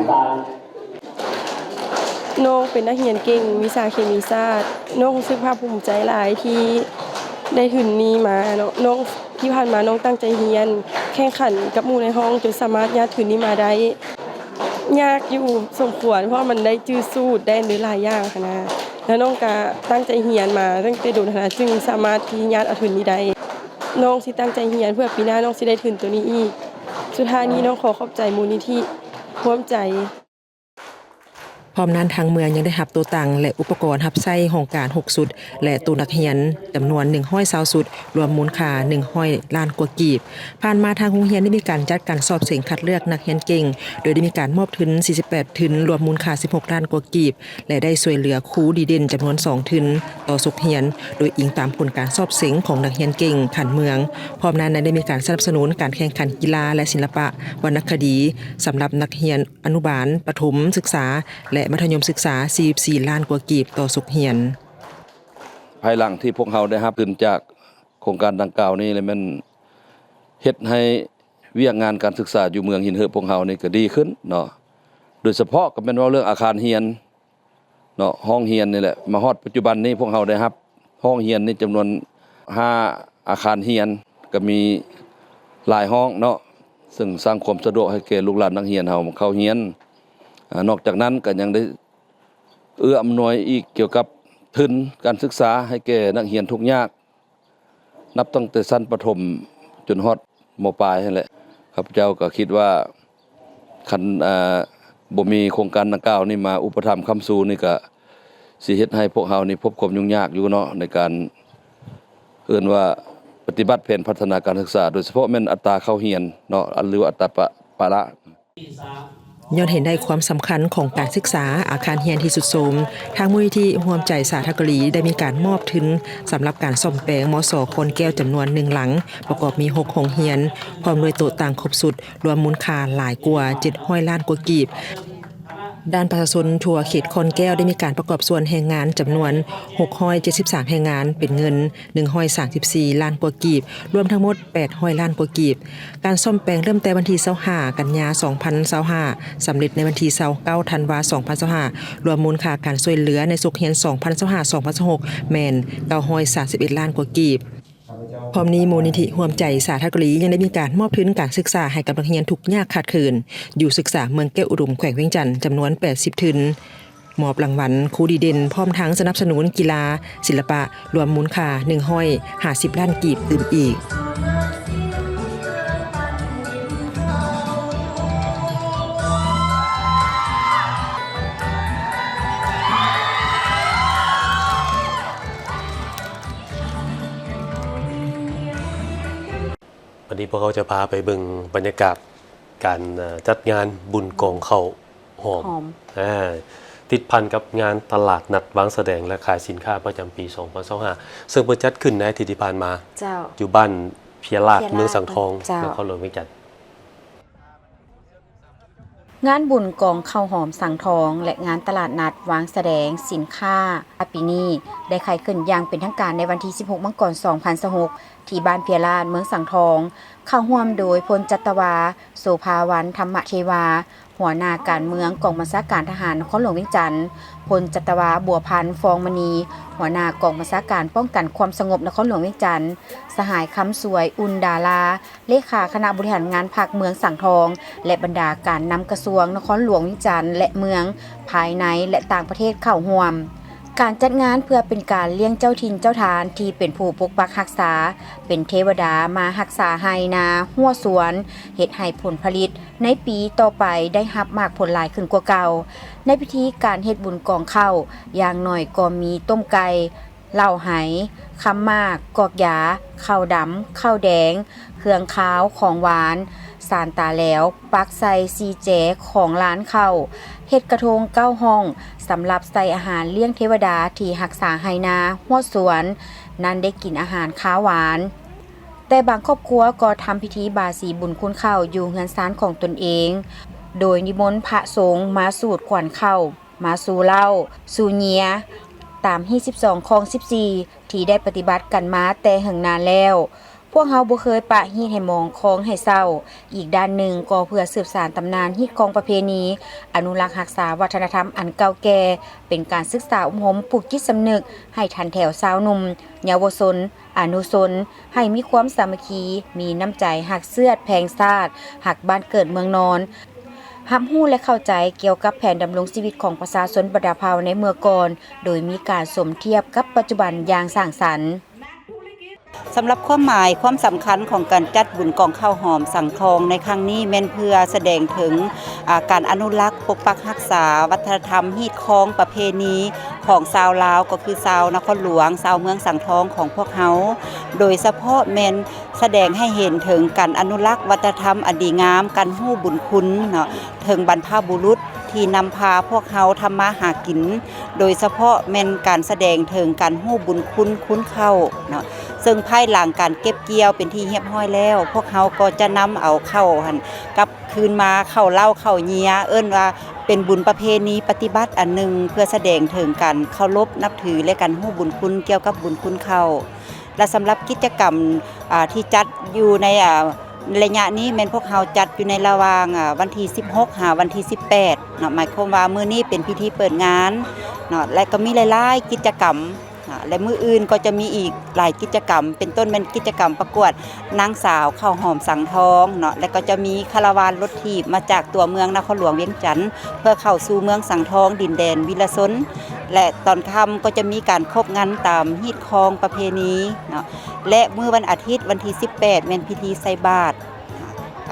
ນ້ອງເປັນນັກຮຽນເກັ່ງວິຊາເຄມີສາດ. ນ້ອງຮູ້ສຶກພາກພູມໃຈຫຼາຍທີ່ໄດ້ທຶນນີ້ມາເນາະ. ນ້ອງ ທີ່ຜ່ານມານ້ອງຕັ້ງໃຈຮຽນ, ແຂ່ງຂັນກັບໝູ່ໃນຫ້ອງ ຈົນສາມາດຍາດທຶນນີ້ມາໄດ້. ຍາກຢູ່ສົມຄວນ ເພາະວ່າມັນໄດ້ຈື່ສູດ ໄດ້ອັນນີ້ຫຼາຍຢ່າງຫັ້ນນະ. ແລ້ວນ້ອງກະຕັ້ງໃຈຮຽນມາຕັ້ງແຕ່ດົນຫັ້ນນະ ຈຶ່ງສາມາດທີ່ຍາດເອົາທຶນນີ້ໄດ້. ນ້ອງຊິຕັ້ງໃຈຮຽນເພື່ອປີໜ້ານ້ອງຊິໄດ້ທຶນໂຕນີ້ອີກ. ສຸດທ້າຍນີ້ນ້ອງຂໍຂອບໃຈມູນນິທິຮ່ວມໃຈ. ພ້ອມນັ້ນ ທາງເມືອງຍັງໄດ້ຮັບໂຕຕັ່ງ ແລະ ອຸປະກອນຮັບໃຊ້ຫ້ອງການຫົກຊຸດ ແລະ ໂຕນັກຮຽນຈຳນວນໜຶ່ງຮ້ອຍຊາວຊຸດ ລວມມູນຄ່າໜຶ່ງຮ້ອຍລ້ານກວ່າກີບ. ຜ່ານມາທາງໂຮງຮຽນໄດ້ມີການຈັດການສອບເສັງຄັດເລືອກນັກຮຽນເກັ່ງ ໂດຍໄດ້ມີການມອບທຶນສີ່ສິບແປດທຶນ ລວມມູນຄ່າສິບຫົກລ້ານກວ່າກີບ ແລະ ໄດ້ຊ່ວຍເຫຼືອຄູດີເດັ່ນຈຳນວນສອງທຶນຕໍ່ສົກຮຽນ ໂດຍອີງຕາມຜົນການສອບເສັງຂອງນັກຮຽນເກັ່ງຂັ້ນເມືອງ. ພ້ອມນັ້ນຍັງໄດ້ມີການສະໜັບສະໜູນການແຂ່ງຂັນກິລາ ແລະ ສິລະປະວັນນະຄະດີ ສຳລັບນັກຮຽນ ອະນຸບານ, ປະຖົມສຶກສາ ແລະ ມັດທະຍົມສຶກສາ ສີ່ສິບສີ່ລ້ານກວ່າກີບຕໍ່ສົກຮຽນ. ພາຍຫຼັງທີ່ພວກເຮົາໄດ້ຮັບທຶນຈາກໂຄງການດັ່ງກ່າວນີ້ ແລະ ແມ່ນເຮັດໃຫ້ວຽກງານການສຶກສາຢູ່ເມືອງຫີນເຫີບພວກເຮົານີ້ກໍດີຂຶ້ນເນາະ, ໂດຍສະເພາະກໍແມ່ນເວົ້າເລື່ອງອາຄານຮຽນ ເນາະ ຫ້ອງຮຽນນີ້ແຫຼະ. ມາຮອດປັດຈຸບັນນີ້ ພວກເຮົາໄດ້ຮັບຫ້ອງຮຽນນີ້ຈຳນວນຫ້າອາຄານຮຽນ ກໍມີຫຼາຍຫ້ອງເນາະ ເຊິ່ງສ້າງຄວາມສະດວກໃຫ້ແກ່ລູກຫຼານນັກຮຽນເຮົາເຂົ້າຮຽນ. ອາ ນອກຈາກນັ້ນກໍຍັງໄດ້ເອື້ອອຳນວຍອີກກ່ຽວກັບທຶນການສຶກສາໃຫ້ແກ່ນັກຮຽນທຸກຍາກ ນັບຕັ້ງແຕ່ຊັ້ນປະຖົມຈົນຮອດ ມ.ປາຍຫັ້ນແຫຼະ. ຂ້າພະເຈົ້າກໍຄິດວ່າ ຄັນ ເອີ ບໍ່ມີໂຄງການດັ່ງກ່າວນີ້ມາອຸປະຖຳຄ້ຳຊູນີ້ ກໍຊິເຮັດໃຫ້ພວກເຮົານີ້ພົບຄວາມຫຍຸ້ງຍາກຢູ່ເນາະ ໃນການ ເອີ້ນວ່າ ປະຕິບັດແຜນພັດທະນາການສຶກສາ ໂດຍສະເພາະແມ່ນອັດຕາເຂົ້າຮຽນເນາະ ຫຼືວ່າອັດຕາປະ ປະລະ. ຍ້ອນເຫັນໄດ້ຄວາມສຳຄັນຂອງການສຶກສາອາຄານຮຽນທີ່ຊຸດໂຊມ, ທາງມູນນິທິຮ່ວມໃຈສາທະກະລີໄດ້ມີການມອບທຶນສຳລັບການສ້ອມແປງ ມສ ຄອນແກ້ວ ຈຳນວນໜຶ່ງຫຼັງ, ປະກອບມີຫົກໂຮງຮຽນ, ພ້ອມດ້ວຍໂຕະຕັ່ງຄົບຊຸດ, ລວມມູນຄ່າຫຼາຍກວ່າເຈັດຮ້ອຍລ້ານກວ່າກີບ. ດ້ານປະຊາຊົນທົ່ວເຂດຄອນແກ້ວໄດ້ມີການປະກອບສ່ວນແຮງງານຈຳນວນຫົກຮ້ອຍເຈັດສິບສາມແຮງງານ ເປັນເງິນ ໜຶ່ງຮ້ອຍສາມສິບສີ່ລ້ານກວ່າກີບ, ລວມທັງໝົດແປດຮ້ອຍລ້ານກວ່າກີບ. ການສ້ອມແປງເລີ່ມແຕ່ວັນທີຊາວຫ້າ ກັນຍາ ສອງພັນຊາວຫ້າ ສຳເລັດໃນວັນທີຊາວເກົ້າ ທັນວາ ສອງພັນຊາວຫ້າ ລວມມູນຄ່າການຊ່ວຍເຫຼືອໃນສົກຮຽນ ສອງພັນຊາວຫ້າ ສອງພັນຊາວຫົກ ແມ່ນ ເກົ້າຮ້ອຍສາມສິບເອັດລ້ານກວ່າກີບ. ພ້ອມນີ້ ມູນນິທິຮ່ວມໃຈສາທະກະລີຍັງໄດ້ມີການມອບທຶນການສຶກສາໃຫ້ກັບນັກຮຽນທຸກຍາກຂາດເຂີນ ຢູ່ສຶກສາເມືອງແກ້ວອຸດົມ ແຂວງວຽງຈັນ ຈຳນວນແປດສິບທຶນ. ມອບລາງວັນຄູດີເດັ່ນ ພ້ອມທັງສະໜັບສະໜູນກິລາ, ສິລະປະ ລວມມູນຄ່າໜຶ່ງຮ້ອຍຫ້າສິບລ້ານກີບຕື່ມອີກ. ວັນນີ້ພວກເຮົາຈະພາໄປເບິ່ງບັນຍາກາດການ ເອີ ຈັດງານບຸນກອງເຂົ້າ ຫອມ ຫອມ ອ່າ ຕິດພັນກັບງານຕະຫຼາດນັດວາງສະແດງ ແລະ ຂາຍສິນຄ້າປະຈຳປີສອງພັນຊາວຫ້າ ເຊິ່ງເພິ່ນຈັດຂຶ້ນໃນອາທິດທີ່ຜ່ານມາ ເຈົ້າ ຢູ່ບ້ານເພຍລາດ ເພຍລາດ ເມືອງສັງທອງ ເຈົ້າ ນະຄອນຫຼວງວຽງຈັນ. ງານບຸນກອງເຂົ້າຫອມສັງທອງ ແລະ ງານຕະຫຼາດນັດວາງສະແດງສິນຄ້າປີນີ້ ໄດ້ໄຂຂຶ້ນຢ່າງເປັນທາງການໃນວັນທີສິບຫົກ ມັງກອນ ສອງພັນຊາວຫົກ ທີ່ບ້ານເພຍລາດ ເມືອງສັງທອງ, ເຂົ້າຮ່ວມໂດຍ ພົນຈັດຕະວາ ໂສພາວັນ ທຳມະເທວາ ຫົວໜ້າການເມືອງກອງບັນຊາການທະຫານນະຄອນຫຼວງວຽງຈັນ, ພົນຈັດຕະວາ ບົວພັນ ຟອງມະນີ ຫົວໜ້າກອງບັນຊາການປ້ອງກັນຄວາມສະຫງົບນະຄອນຫຼວງວຽງຈັນ, ສະຫາຍ ຄຳສວຍ ອຸ່ນດາລາ ເລຂາຄະນະບໍລິຫານງານພັກເມືອງສັງທອງ ແລະ ບັນດາການນຳກະຊວງນະຄອນຫຼວງວຽງຈັນ ແລະ ເມືອງ ພາຍໃນ ແລະ ຕ່າງປະເທດເຂົ້າຮ່ວມ. ການຈັດງານເພື່ອເປັນການລ້ຽງເຈົ້າຖິ່ນເຈົ້າຖານທີ່ເປັນຜູ້ປົກປັກຮັກສາ, ເປັນເທວະດາມາຮັກສາໄຮ່ນາຮົ້ວສວນ, ເຮັດໃຫ້ຜົນຜະລິດໃນປີຕໍ່ໄປໄດ້ຮັບໝາກຜົນຫຼາຍຂຶ້ນກວ່າເກົ່າ. ໃນພິທີການເຮັດບຸນກອງເຂົ້າ, ຢ່າງໜ້ອຍກໍມີຕົ້ມໄກ່, ເຫຼົ້າໄຫ, ຄຳໝາກ, ກອກຢາ, ເຂົ້າດຳ, ເຂົ້າແດງ, ເຄື່ອງຄາວ, ຂອງຫວານ, ສານຕາແຫຼວ, ປັກໃສ່ສີ່ແຈຂອງລານເຂົ້າ, ເຮັດກະທົງເກົ້າຫ້ອງ ສຳລັບໃສ່ອາຫານລ້ຽງເທວະດາທີ່ຮັກສາໄຮ່ນາຮົ້ວສວນນັ້ນໄດ້ກິນອາຫານຄາວຫວານ. ແຕ່ບາງຄອບຄົວກໍທຳພິທີບາສີບຸນຄຸນເຂົ້າຢູ່ເຮືອນຊານຂອງຕົນເອງ, ໂດຍນິມົນພະສົງມາສູດຄວັນເຂົ້າ, ມາສູ່ເຫຼົ້າ, ສູ່ເຍຍ, ຕາມຮີດສິບສອງ ຄອງສິບສີ່ ທີ່ໄດ້ປະຕິບັດກັນມາແຕ່ເຫິງນານແລ້ວ. ພວກເຮົາບໍ່ເຄີຍປະຮີດໃຫ້ໝອງຄອງໃຫ້ເສົ້າ. ອີກດ້ານໜຶ່ງກໍເພື່ອສືບສານຕຳນານຮີດຄອງປະເພນີ, ອະນຸລັກຮັກສາວັດທະນະທຳອັນເກົ່າແກ່, ເປັນການສຶກສາອົບຮົມປູກຈິດສຳນຶກໃຫ້ທັນແຖວຊາວໜຸ່ມ, ເຍົາວະຊົນ, ອະນຸຊົນ ໃຫ້ມີຄວາມສາມັກຄີ, ມີນ້ຳໃຈຮັກເຊືອດແພງຊາດ, ຮັກບ້ານເກີດເມືອງນອນ, ຮັບຮູ້ ແລະ ເຂົ້າໃຈກ່ຽວກັບແຜນດຳລົງຊີວິດຂອງປະຊາຊົນບັນດາເຜົ່າໃນເມື່ອກ່ອນ, ໂດຍມີການສົມທຽບກັບປັດຈຸບັນຢ່າງສ້າງສັນ. ນັກທຸລະກິດ ສຳລັບຄວາມໝາຍຄວາມສຳຄັນຂອງການຈັດບຸນກອງເຂົ້າຫອມສັງທອງໃນຄັ້ງນີ້ ແມ່ນເພື່ອສະແດງເຖິງ ອາ ການອະນຸລັກ, ປົກປັກຮັກສາວັດທະນະທຳ, ຮີດຄອງ, ປະເພນີຂອງຊາວລາວ ກໍຄືຊາວນະຄອນຫຼວງ, ຊາວເມືອງສັງທອງຂອງພວກເຮົາ, ໂດຍສະເພາະແມ່ນສະແດງໃຫ້ເຫັນເຖິງການອະນຸລັກວັດທະນະທຳອັນດີງາມ, ການຮູ້ບຸນຄຸນເນາະ ເຖິງບັນພະບຸລຸດທີ່ນຳພາພວກເຮົາທຳມາຫາກິນ, ໂດຍສະເພາະແມ່ນການສະແດງເຖິງການຮູ້ບຸນຄຸນ ຄຸນເຂົ້າເນາະ, ເຊິ່ງພາຍຫຼັງການເກັບກ່ຽວເປັນທີ່ຮຽບຮ້ອຍແລ້ວ, ພວກເຮົາກໍຈະນຳເອົາເຂົ້າຫັ້ນກັບຄືນມາ, ເຂົ້າເລົ້າເຂົ້າເຫຍື້ອ, ເອີ້ນວ່າເປັນບຸນປະເພນີປະຕິບັດອັນໜຶ່ງ ເພື່ອສະແດງເຖິງການເຄົາລົບນັບຖື ແລະ ການຮູ້ບຸນຄຸນກ່ຽວກັບບຸນຄຸນເຂົ້າ. ແລະ ສຳລັບກິດຈະກຳ ອາ ທີ່ຈັດຢູ່ໃນ ອາ ໄລຍະນີ້ແມ່ນພວກເຮົາຈັດຢູ່ໃນລະຫວ່າງ ອາ ວັນທີສິບຫົກ ຫາ ວັນທີສິບແປດເນາະ, ໝາຍຄວາມວ່າມື້ນີ້ເປັນພິທີເປີດງານເນາະ ແລະ ກໍມີຫຼາຍໆກິດຈະກຳເນາະ ແລະ ມື້ອື່ນກໍຈະມີອີກຫຼາຍກິດຈະກຳ ເປັນຕົ້ນແມ່ນກິດຈະກຳປະກວດນາງສາວເຂົ້າຫອມສັງທອງເນາະ ແລະ ກໍຈະມີຄາລາວານລົດຖີບມາຈາກຕົວເມືອງນະຄອນຫຼວງວຽງຈັນ ເພື່ອເຂົ້າສູ່ເມືອງສັງທອງ ດິນແດນວິລະຊົນ ແລະ ຕອນຄ່ຳກໍຈະມີການຄົບງັນຕາມຮີດຄອງປະເພນີເນາະ ແລະ ມື້ວັນອາທິດ ວັນທີສິບແປດ ແມ່ນພິທີໃສ່ບາດ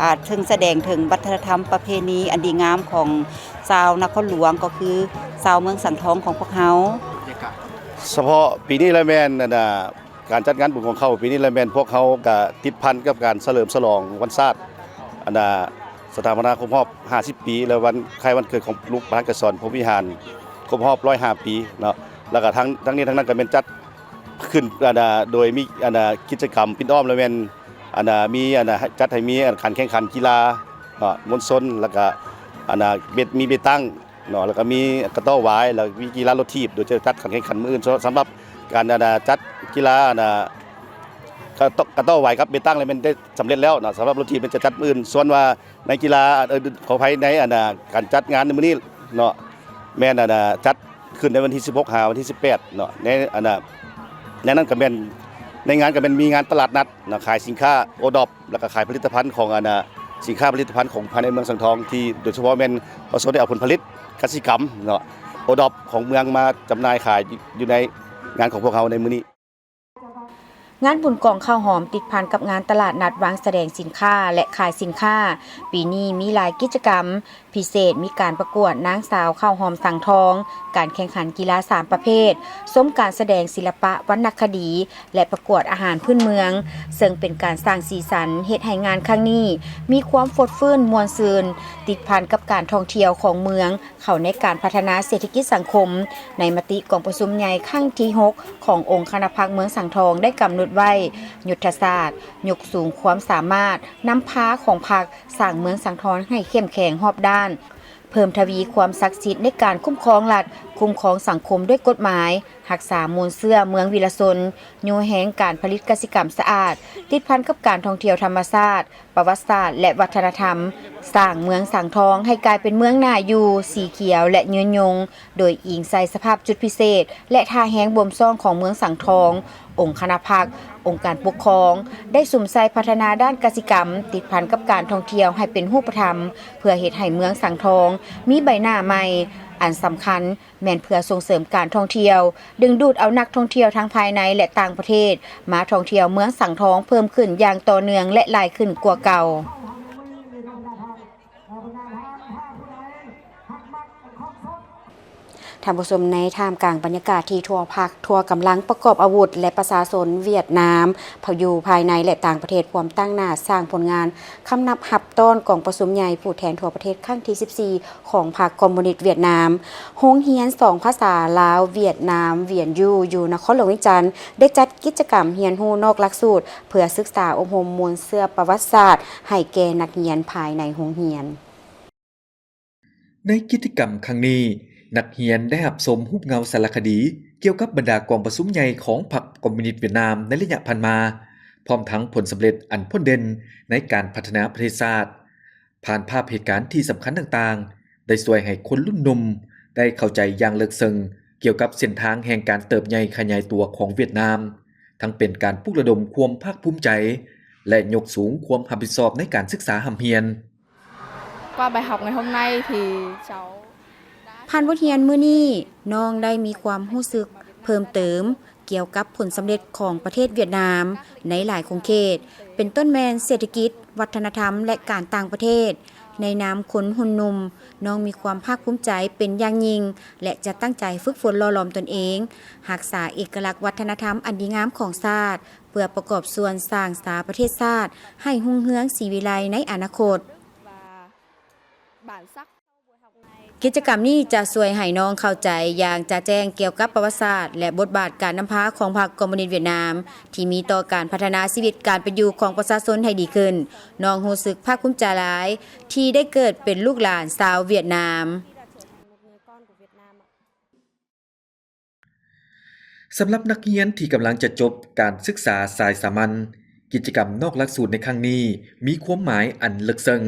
ອາ ເຊິ່ງສະແດງເຖິງວັດທະນະທຳປະເພນີອັນດີງາມຂອງຊາວນະຄອນຫຼວງ ກໍຄືຊາວເມືອງສັງທອງຂອງພວກເຮົາ. ສະເພາະປີນີ້ລະແມ່ນ ອັນນ່າ ການຈັດງານບຸນກອງເຂົ້າປີນີ້ລະແມ່ນພວກເຮົາກະຕິດພັນກັບການສະເຫຼີມສະຫຼອງວັນຊາດ ອັນນ່າ ສະຖາປະນາຄົບຮອບຫ້າສິບປີ ແລະ ວັນຄ້າຍວັນເກີດຂອງລູກປະທານໄກສອນ ພົມວິຫານ ຄົບຮອບຮ້ອຍຫ້າປີເນາະ ແລ້ວກະທັງ ທັງນີ້ທັງນັ້ນກະແມ່ນຈັດຂຶ້ນ ອັນນ່າ ໂດຍມີ ອັນນ່າ ກິດຈະກຳປິດອ້ອມ ແລະ ແມ່ນ ອັນນ່າ ມີ ອັນນ່າ ຈັດໃຫ້ມີ ອັນ ການແຂ່ງຂັນກິລາເນາະ ມວນຊົນ ແລ້ວກະ ອັນນ່າ ເບັດ ມີເບັດຕັ້ງ ເນາະ ແລ້ວກໍມີກະຕໍ້ຫວາຍ ແລ້ວມີກິລາລົດຖີບ ໂດຍຈະຈັດການແຂ່ງຂັນມື້ອື່ນ. ສຳ ສຳລັບການ ອັນນ່າ ຈັດກິລາ ອັນນ່າ ກະຕໍ້ ກະຕໍ້ຫວາຍກັບເບັດຕັ້ງ ແລ້ວແມ່ນໄດ້ສຳເລັດແລ້ວເນາະ, ສຳລັບລົດຖີບແມ່ນຈະຈັດມື້ອື່ນ. ສ່ວນວ່າໃນກິລາ ເອີ ຂໍອະໄພ ໃນ ອັນນ່າ ການຈັດງານໃນມື້ນີ້ເນາະ ແມ່ນ ອັນນ່າ ຈັດຂຶ້ນໃນວັນທີສິບຫົກ ຫາ ວັນທີສິບແປດເນາະ. ໃນ ອັນນ່າ ໃນນັ້ນກໍແມ່ນ ໃນງານກໍແມ່ນມີງານຕະຫຼາດນັດເນາະ ຂາຍສິນຄ້າໂອດອບ ແລ້ວກໍຂາຍຜະລິດຕະພັນຂອງ ອັນນ່າ ສິນຄ້າຜະລິດຕະພັນຂອງພາຍໃນເມືອງສັງທອງ ທີ່ໂດຍສະເພາະແມ່ນປະຊາຊົນໄດ້ເອົາຜົນຜະລິດກະສິກຳເນາະ ໂອດອບຂອງເມືອງມາຈຳໜ່າຍຂາຍຢູ່ໃນງານຂອງພວກເຮົາໃນມື້ນີ້. ງານບຸນກອງເຂົ້າຫອມ ຕິດພັນກັບງານຕະຫຼາດນັດວາງສະແດງສິນຄ້າ ແລະ ຂາຍສິນຄ້າ ປີນີ້ມີຫຼາຍກິດຈະກຳ. ພິເສດມີການປະກວດນາງສາວເຂົ້າຫອມສັງທອງ, ການແຂ່ງຂັນກິລາສາມປະເພດ, ຊົມການສະແດງສິລະປະວັນນະຄະດີ ແລະ ປະກວດອາຫານພື້ນເມືອງ, ເຊິ່ງເປັນການສ້າງສີສັນ ເຮັດໃຫ້ງານຄັ້ງນີ້ມີຄວາມຟົດຟື້ນມ່ວນຊື່ນ, ຕິດພັນກັບການທ່ອງທ່ຽວຂອງເມືອງ ເຂົ້າໃນການພັດທະນາເສດຖະກິດສັງຄົມ ໃນມະຕິກອງປະຊຸມໃຫຍ່ຄັ້ງທີຫົກ ຂອງອົງຄະນະພັກເມືອງສັງທອງໄດ້ກຳນົດໄວ້ ຍຸດທະສາດ ຍົກສູງຄວາມສາມາດນຳພາຂອງພັກ ສ້າງເມືອງສັງທອງໃຫ້ເຂັ້ມແຂງຮອບດ້ານ, ເພີ່ມທະວີຄວາມສັກສິດໃນການຄຸ້ມຄອງລັດ, ຄຸ້ມຄອງສັງຄົມດ້ວຍກົດໝາຍ, ຮັກສາມູນເຊື້ອເມືອງວິລະຊົນ, ຍູ້ແຮງການຜະລິດກະສິກຳສະອາດ, ຕິດພັນກັບການທ່ອງທ່ຽວທຳມະຊາດ, ປະຫວັດສາດ ແລະ ວັດທະນະທຳ, ສ້າງເມືອງສັງທອງໃຫ້ກາຍເປັນເມືອງໜ້າຢູ່, ສີຂຽວ ແລະ ຍືນຍົງ. ໂດຍອີງໃສ່ສະພາບຈຸດພິເສດ ແລະ ທ່າແຮງບົ່ມຊ້ອງຂອງເມືອງສັງທອງ, ອົງຄະນະພັກ, ອົງການປົກຄອງ ໄດ້ສຸມໃສ່ພັດທະນາດ້ານກະສິກຳ, ຕິດພັນກັບການທ່ອງທ່ຽວໃຫ້ເປັນຮູບປະທຳ, ເພື່ອເຮັດໃຫ້ເມືອງສັງທອງມີໃບໜ້າໃໝ່. ອັນສຳຄັນ ແມ່ນເພື່ອສົ່ງເສີມການທ່ອງທ່ຽວ, ດຶງດູດເອົານັກທ່ອງທ່ຽວທັງພາຍໃນ ແລະ ຕ່າງປະເທດ ມາທ່ອງທ່ຽວເມືອງສັງທອງເພີ່ມຂຶ້ນຢ່າງຕໍ່ເນື່ອງ ແລະ ຫຼາຍຂຶ້ນກວ່າເກົ່າ. ທ່ານຜູ້ຊົມ, ໃນທ່າມກາງບັນຍາກາດທີ່ທົ່ວພັກ, ທົ່ວກຳລັງປະກອບອາວຸດ ແລະ ປະຊາຊົນຫວຽດນາມ ພາ ຢູ່ພາຍໃນ ແລະ ຕ່າງປະເທດ ພວມຕັ້ງໜ້າສ້າງຜົນງານ ຄຳນັບຮັບຕ້ອນກອງປະຊຸມໃຫຍ່ຜູ້ແທນທົ່ວປະເທດຄັ້ງທີສິບສີ່ ຂອງພັກຄອມມູນິດຫວຽດນາມ. ໂຮງຮຽນສອງພາສາລາວ-ຫວຽດນາມ ຫວຽນຢູ່ ຢູ່ນະຄອນຫຼວງວຽງຈັນ ໄດ້ຈັດກິດຈະກຳຮຽນຮູ້ນອກຫຼັກສູດ ເພື່ອສຶກສາອົບຮົມມູນເຊື້ອປະຫວັດສາດໃຫ້ແກ່ນັກຮຽນພາຍໃນໂຮງຮຽນ. ໃນກິດຈະກຳຄັ້ງນີ້, ນັກຮຽນໄດ້ຮັບຊົມຮູບເງົາສາລະຄະດີກ່ຽວກັບບັນດາກອງປະຊຸມໃຫຍ່ຂອງພັກຄອມມູນິດຫວຽດນາມໃນໄລຍະຜ່ານມາ, ພ້ອມທັງຜົນສຳເລັດອັນພົ້ນເດັ່ນໃນການພັດທະນາປະເທດຊາດ. ຜ່ານພາບເຫດການທີ່ສຳຄັນຕ່າງໆ ໄດ້ຊ່ວຍໃຫ້ຄົນລຸ້ນໜຸ່ມໄດ້ເຂົ້າໃຈຢ່າງເລິກເຊິ່ງກ່ຽວກັບເສັ້ນທາງແຫ່ງການເຕີບໃຫຍ່ຂະຫຍາຍຕົວຂອງຫວຽດນາມ, ທັງເປັນການປຸກລະດົມຄວາມພາກພູມໃຈ ແລະ ຍົກສູງຄວາມຮັບຜິດຊອບໃນການສຶກສາຮ່ຳຮຽນ. ຜ່ານບົດຮຽນມື້ນີ້, ນ້ອງໄດ້ມີຄວາມຮູ້ສຶກເພີ່ມເຕີມ ກ່ຽວກັບຜົນສຳເລັດຂອງປະເທດຫວຽດນາມໃນຫຼາຍຂົງເຂດ, ເປັນຕົ້ນແມ່ນເສດຖະກິດ, ວັດທະນະທຳ ແລະ ການຕ່າງປະເທດ. ໃນນາມຄົນຮຸ່ນໜຸ່ມ, ນ້ອງມີຄວາມພາກພູມໃຈເປັນຢ່າງຍິ່ງ ແລະ ຈະຕັ້ງໃຈຝຶກຝົນຫຼໍ່ຫຼອມຕົນເອງ, ຮັກສາເອກະລັກວັດທະນະທຳອັນດີງາມຂອງຊາດ, ເພື່ອປະກອບສ່ວນສ້າງສາປະເທດຊາດໃຫ້ຮຸ່ງເຮືອງສີວິໄລໃນອະນາຄົດ. ກິດຈະກຳນີ້ຈະຊ່ວຍໃຫ້ນ້ອງເຂົ້າໃຈຢ່າງຈະແຈ້ງກ່ຽວກັບປະຫວັດສາດ ແລະ ບົດບາດການນຳພາຂອງພັກຄອມມູນິດຫວຽດນາມ ທີ່ມີຕໍ່ການພັດທະນາຊີວິດການເປັນຢູ່ຂອງປະຊາຊົນໃຫ້ດີຂຶ້ນ. ນ້ອງຮູ້ສຶກພາກພູມໃຈຫຼາຍທີ່ໄດ້ເກີດເປັນລູກຫຼານຊາວຫວຽດນາມ. ສຳລັບນັກຮຽນທີ່ກຳລັງຈະຈົບການສຶກສາສາຍສາມັນ, ກິດຈະກຳນອກຫຼັກສູດໃນຄັ້ງນີ້ມີຄວາມໝາຍອັນເລິກເຊິ່ງ,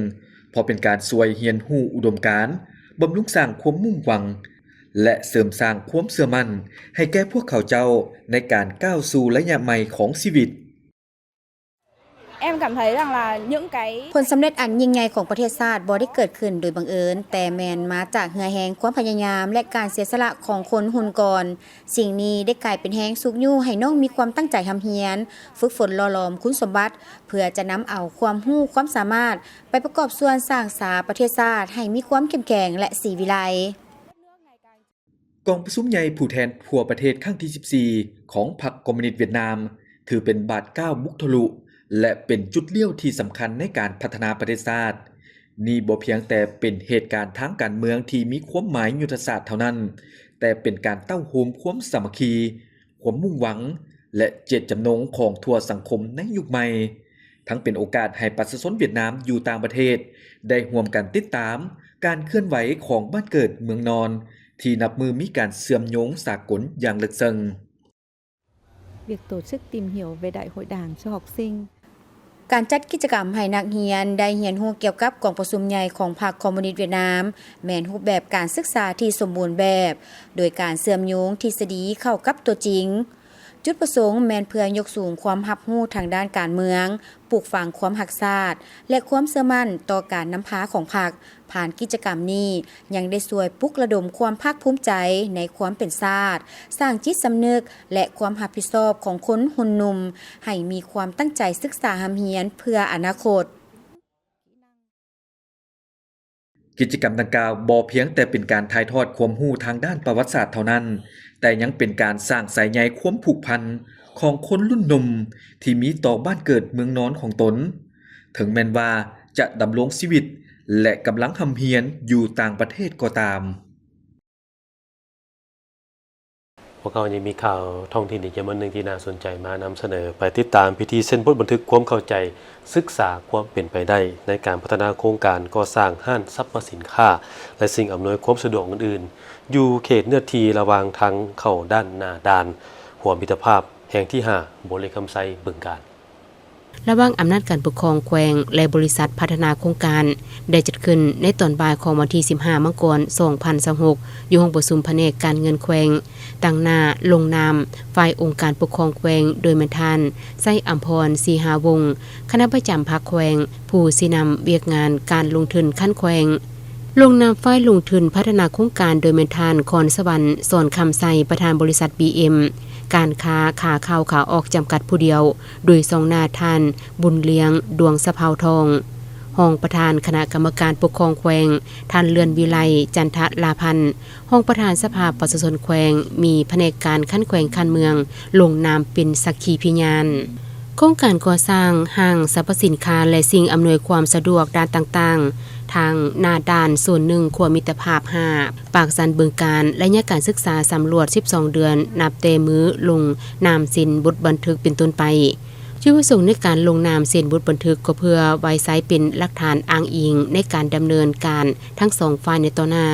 ເພາະເປັນການຊ່ວຍຮຽນຮູ້ອຸດົມການ, ບຳລຸງສ້າງຄວາມມຸ່ງຫວັງ ແລະ ເສີມສ້າງຄວາມເຊື່ອໝັ້ນໃຫ້ແກ່ພວກເຂົາເຈົ້າໃນການກ້າວສູ່ໄລຍະໃໝ່ຂອງຊີວິດ. Em cảm thấy rằng là những cái ຜົນສຳເລັດອັນຍິ່ງໃຫຍ່ຂອງປະເທດຊາດບໍ່ໄດ້ເກີດຂຶ້ນໂດຍບັງເອີນ, ແຕ່ແມ່ນມາຈາກເຫື່ອແຮງຄວາມພະຍາຍາມ ແລະ ການເສຍສະຫຼະຂອງຄົນຮຸ່ນກ່ອນ. ສິ່ງນີ້ໄດ້ກາຍເປັນແຮງຊຸກຍູ້ໃຫ້ນ້ອງມີຄວາມຕັ້ງໃຈຮ່ຳຮຽນ, ຝຶກຝົນຫຼໍ່ຫຼອມຄຸນສົມບັດ ເພື່ອຈະນຳເອົາຄວາມຮູ້ຄວາມສາມາດໄປປະກອບສ່ວນສ້າງສາປະເທດຊາດໃຫ້ມີຄວາມເຂັ້ມແຂງ ແລະ ສີວິໄລ. ກອງປະຊຸມໃຫຍ່ຜູ້ແທນທົ່ວປະເທດຄັ້ງທີສິບສີ່ຂອງພັກຄອມມູນິດຫວຽດນາມ ຖືເປັນບາດກ້າວບຸກທະລຸ ແລະ ເປັນຈຸດລ້ຽວທີ່ສຳຄັນໃນການພັດທະນາປະເທດຊາດ. ນີ້ບໍ່ພຽງແຕ່ເປັນເຫດການທາງການເມືອງທີ່ມີຄວາມໝາຍຍຸດທະສາດເທົ່ານັ້ນ, ແຕ່ເປັນການເຕົ້າໂຮມຄວາມສາມັກຄີ, ຄວາມມຸ່ງຫວັງ ແລະ ເຈດຈຳນົງຂອງທົ່ວສັງຄົມໃນຍຸກໃໝ່. ທັງເປັນໂອກາດໃຫ້ປະຊາຊົນຫວຽດນາມຢູ່ຕ່າງປະເທດໄດ້ຮ່ວມກັນຕິດຕາມການເຄື່ອນໄຫວຂອງບ້ານເກີດເມືອງນອນ ທີ່ນັບມື້ມີການເຊື່ອມໂຍງສາກົນຢ່າງເລິກເຊິ່ງ. Việc tổ chức tìm hiểu về Đại hội Đảng cho học sinh. ການຈັດກິດຈະກຳໃຫ້ນັກຮຽນໄດ້ຮຽນຮູ້ກ່ຽວກັບກອງປະຊຸມໃຫຍ່ຂອງພັກຄອມມູນິດຫວຽດນາມ ແມ່ນຮູບແບບການສຶກສາທີ່ສົມບູນແບບ, ໂດຍການເຊື່ອມໂຍງທິດສະດີເຂົ້າກັບຕົວຈິງ. ຈຸດປະສົງແມ່ນເພື່ອຍົກສູງຄວາມຮັບຮູ້ທາງດ້ານການເມືອງ, ປູກຝັງຄວາມຮັກຊາດ ແລະ ຄວາມເຊື່ອໝັ້ນຕໍ່ການນຳພາຂອງພັກ. ຜ່ານກິດຈະກຳນີ້ ຍັງໄດ້ຊ່ວຍປຸກລະດົມຄວາມພາກພູມໃຈໃນຄວາມເປັນຊາດ, ສ້າງຈິດສຳນຶກ ແລະ ຄວາມຮັບຜິດຊອບຂອງຄົນຮຸ່ນໜຸ່ມ ໃຫ້ມີຄວາມຕັ້ງໃຈສຶກສາຮ່ຳຮຽນເພື່ອອະນາຄົດ. ກິດຈະກຳດັ່ງກ່າວບໍ່ພຽງແຕ່ເປັນການຖ່າຍທອດຄວາມຮູ້ທາງດ້ານປະຫວັດສາດເທົ່ານັ້ນ, ແຕ່ຍັງເປັນການສ້າງສາຍໃຍຄວາມຜູກພັນຂອງຄົນລຸ້ນໜຸ່ມທີ່ມີຕໍ່ບ້ານເກີດເມືອງນອນຂອງຕົນ, ເຖິງແມ່ນວ່າຈະດຳລົງຊີວິດ ແລະ ກຳລັງຮ່ຳຮຽນຢູ່ຕ່າງປະເທດກໍຕາມ. ພວກເຮົາຍັງມີຂ່າວທ້ອງຖິ່ນອີກຈຳນວນໜຶ່ງທີ່ໜ້າສົນໃຈມານຳສະເໜີ. ໄປຕິດຕາມພິທີເຊັນບົດບັນທຶກຄວາມເຂົ້າໃຈ, ສຶກສາຄວາມເປັນໄປໄດ້ໃນການພັດທະນາໂຄງການກໍ່ສ້າງຮ້ານສັບພະສິນຄ້າ ແລະ ສິ່ງອຳນວຍຄວາມສະດວກອື່ນໆ ຢູ່ເຂດເນື້ອທີ່ລະຫວ່າງທາງເຂົ້າດ້ານໜ້າດ່ານຂົວມິດຕະພາບແຫ່ງທີຫ້າ ບໍລິຄຳໄຊ ບຶງການ. ລະຫວ່າງອຳນາດການປົກຄອງແຂວງ ແລະ ບໍລິສັດພັດທະນາໂຄງການ ໄດ້ຈັດຂຶ້ນໃນຕອນບ່າຍຂອງວັນທີສິບຫ້າ ມັງກອນ ສອງພັນຊາວຫົກ ຢູ່ຫ້ອງປະຊຸມພະແນກການເງິນແຂວງ, ຕາງໜ້າລົງນາມຝ່າຍອົງການປົກຄອງແຂວງ ໂດຍແມ່ນທ່ານ ໄຊອຳພອນ ສີຫາວົງ ຄະນະປະຈຳພັກແຂວງ, ຜູ້ຊີ້ນຳວຽກງານການລົງທຶນຂັ້ນແຂວງ. ລົງນາມຝ່າຍລົງທຶນພັດທະນາໂຄງການ ໂດຍແມ່ນທ່ານ ຄອນສະຫວັນ ສອນຄຳໄຊ ປະທານບໍລິສັດ ບີເອັມ ການຄ້າຂາເຂົ້າຂາອອກຈຳກັດຜູ້ດຽວ, ໂດຍສ່ອງໜ້າທ່ານ ບຸນລຽງ ດວງສະເພົາທອງ, ຮອງປະທານຄະນະກຳມະການປົກຄອງແຂວງ, ທ່ານ ເລື່ອນວິໄລ ຈັນທະລາພັນ, ຮອງປະທານສະພາປະຊາຊົນແຂວງ, ມີພະແນກການຂັ້ນແຂວງຂັ້ນເມືອງ ລົງນາມເປັນສັກຂີພະຍານ. ໂຄງການກໍ່ສ້າງຫ້າງສັບພະສິນຄ້າ ແລະ ສິ່ງອຳນວຍຄວາມສະດວກດ້ານຕ່າງໆ ທາງໜ້າດ່ານໂຊນໜຶ່ງ ຂົວມິດຕະພາບຫ້າ ປາກຊັນ ບຶງການ, ໄລຍະການສຶກສາສຳຫຼວດສິບສອງເດືອນ ນັບແຕ່ມື້ລົງນາມເຊັນບົດບັນທຶກເປັນຕົ້ນໄປ. ຈຸດປະສົງໃນການລົງນາມເຊັນບົດບັນທຶກ ກໍເພື່ອໄວ້ໃຊ້ເປັນຫຼັກຖານອ້າງອີງໃນການດຳເນີນການທັງສອງຝ່າຍໃນຕໍ່ໜ້າ.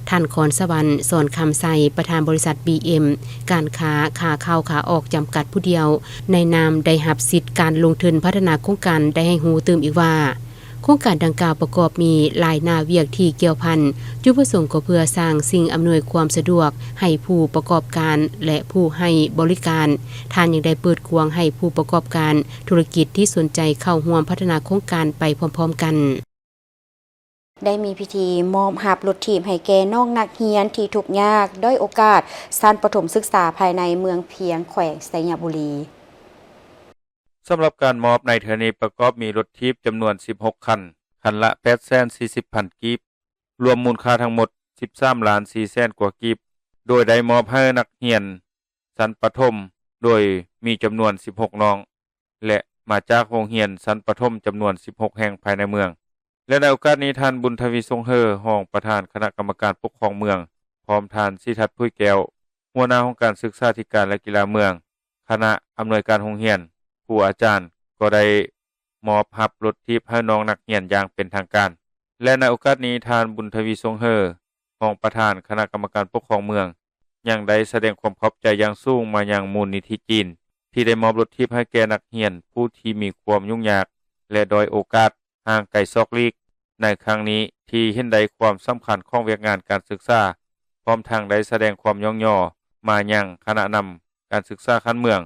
ທ່ານ ຄອນສະຫວັນ ສອນຄຳໄຊ ປະທານບໍລິສັດ ບີເອັມ ການຄ້າຂາເຂົ້າຂາອອກຈຳກັດຜູ້ດຽວ ໃນນາມໄດ້ຮັບສິດການລົງທຶນພັດທະນາໂຄງການ ໄດ້ໃຫ້ຮູ້ຕື່ມອີກວ່າ ໂຄງການດັ່ງກ່າວປະກອບມີຫຼາຍໜ້າວຽກທີ່ກ່ຽວພັນ, ຈຸດປະສົງກໍເພື່ອສ້າງສິ່ງອຳນວຍຄວາມສະດວກໃຫ້ຜູ້ປະກອບການ ແລະ ຜູ້ໃຫ້ບໍລິການ. ທ່ານຍັງໄດ້ເປີດກວ້າງໃຫ້ຜູ້ປະກອບການທຸລະກິດທີ່ສົນໃຈເຂົ້າຮ່ວມພັດທະນາໂຄງການໄປພ້ອມໆກັນ. ໄດ້ມີພິທີມອບຮັບລົດຖີບໃຫ້ແກ່ນ້ອງນັກຮຽນທີ່ທຸກຍາກດ້ອຍໂອກາດ ຊັ້ນປະຖົມສຶກສາພາຍໃນເມືອງພຽງ ແຂວງໄຊຍະບູລີ. ສຳລັບການມອບໃນເທື່ອນີ້ປະກອບມີລົດຖີບຈຳນວນສິບຫົກຄັນ, ຄັນລະແປດແສນສີ່ສິບພັນກີບ, ລວມມູນຄ່າທັງໝົດສິບສາມລ້ານສີ່ແສນກວ່າກີບ, ໂດຍໄດ້ມອບໃຫ້ນັກຮຽນຊັ້ນປະຖົມ ໂດຍມີຈຳນວນສິບຫົກນ້ອງ ແລະ ມາຈາກໂຮງຮຽນຊັ້ນປະຖົມຈຳນວນສິບຫົກແຫ່ງພາຍໃນເມືອງ. ແລະ ໃນໂອກາດນີ້ ທ່ານ ບຸນທະວີ ສົງເຫີ ຮອງປະທານຄະນະກຳມະການປົກຄອງເມືອງ, ພ້ອມທ່ານ ສີທັດ ຜຸຍແກ້ວ ຫົວໜ້າຫ້ອງການສຶກສາທິການ ແລະ ກິລາເມືອງ, ຄະນະອຳນວຍການໂຮງຮຽນ, ຄູອາຈານ ກໍໄດ້ມອບຮັບລົດຖີບໃຫ້ນ້ອງນັກຮຽນຢ່າງເປັນທາງການ. ແລະ ໃນໂອກາດນີ້ ທ່ານ ບຸນທະວີ ສົງເຫີ ຮອງປະທານຄະນະກຳມະການປົກຄອງເມືອງ ຍັງໄດ້ສະແດງຄວາມຂອບໃຈຢ່າງສູງມາຍັງມູນນິທິຈີນ ທີ່ໄດ້ມອບລົດຖີບໃຫ້ແກ່ນັກຮຽນຜູ້ທີ່ມີຄວາມຫຍຸ້ງຍາກ ແລະ ດ້ອຍໂອກາດ ຫ່າງໄກສອກຫຼີກໃນຄັ້ງນີ້ ທີ່ເຫັນໄດ້ຄວາມສຳຄັນຂອງວຽກງານການສຶກສາ, ພ້ອມທັງໄດ້ສະແດງຄວາມຍ້ອງຍໍມາຍັງຄະນະນຳການສຶກສາຂັ້ນເມືອງ,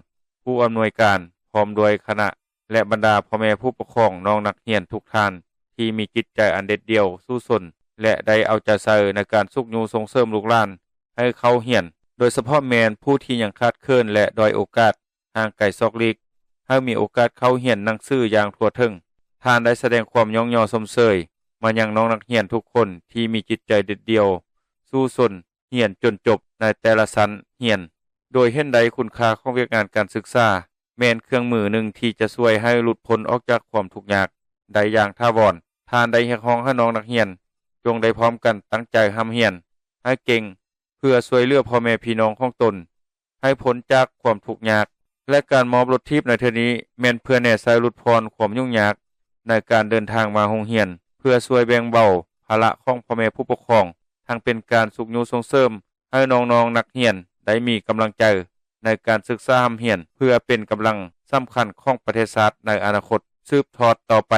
ຜູ້ອຳນວຍການ, ພ້ອມດ້ວຍຄະນະ ແລະ ບັນດາພໍ່ແມ່ຜູ້ປົກຄອງນ້ອງນັກຮຽນທຸກທ່ານ ທີ່ມີຈິດໃຈອັນເດັດດ່ຽວສູ້ຊົນ ແລະ ໄດ້ເອົາໃຈໃສ່ໃນການຊຸກຍູ້ສົ່ງເສີມລູກຫຼານໃຫ້ເຂົ້າຮຽນ, ໂດຍສະເພາະແມ່ນຜູ້ທີ່ຍັງຂາດເຂີນ ແລະ ດ້ອຍໂອກາດ ຫ່າງໄກສອກຫຼີກ ໃຫ້ມີໂອກາດເຂົ້າຮຽນໜັງສືຢ່າງທົ່ວເຖິງ. ທ່ານໄດ້ສະແດງຄວາມຍ້ອງຍໍຊົມເຊີຍມາຍັງນ້ອງນັກຮຽນທຸກຄົນທີ່ມີຈິດໃຈເດັດດ່ຽວສູ້ຊົນຮຽນຈົນຈົບໃນແຕ່ລະຊັ້ນຮຽນ, ໂດຍເຫັນໄດ້ຄຸນຄ່າຂອງວຽກງານການສຶກສາ ແມ່ນເຄື່ອງມືໜຶ່ງທີ່ຈະຊ່ວຍໃຫ້ຫຼຸດພົ້ນອອກຈາກຄວາມທຸກຍາກໄດ້ຢ່າງຖາວອນ. ທ່ານໄດ້ຮຽກຮ້ອງໃຫ້ນ້ອງນັກຮຽນຈົ່ງໄດ້ພ້ອມກັນຕັ້ງໃຈຮ່ຳຮຽນໃຫ້ເກັ່ງ ເພື່ອຊ່ວຍເຫຼືອພໍ່ແມ່ພີ່ນ້ອງຂອງຕົນ ໃຫ້ພົ້ນຈາກຄວາມທຸກຍາກ ແລະ ການມອບລົດຖີບໃນເທື່ອນີ້ ແມ່ນເພື່ອແນໃສ່ຫຼຸດຜ່ອນຄວາມຫຍຸ້ງຍາກໃນການເດີນທາງມາໂຮງຮຽນ, ເພື່ອຊ່ວຍແບ່ງເບົາພາລະຂອງພໍ່ແມ່ຜູ້ປົກຄອງ, ທັງເປັນການຊຸກຍູ້ສົ່ງເສີມໃຫ້ນ້ອງໆນັກຮຽນໄດ້ມີກຳລັງໃຈໃນການສຶກສາຮ່ຳຮຽນ, ເພື່ອເປັນກຳລັງສຳຄັນຂອງປະເທດຊາດໃນອະນາຄົດ. ສືບທອດຕໍ່ໄປ.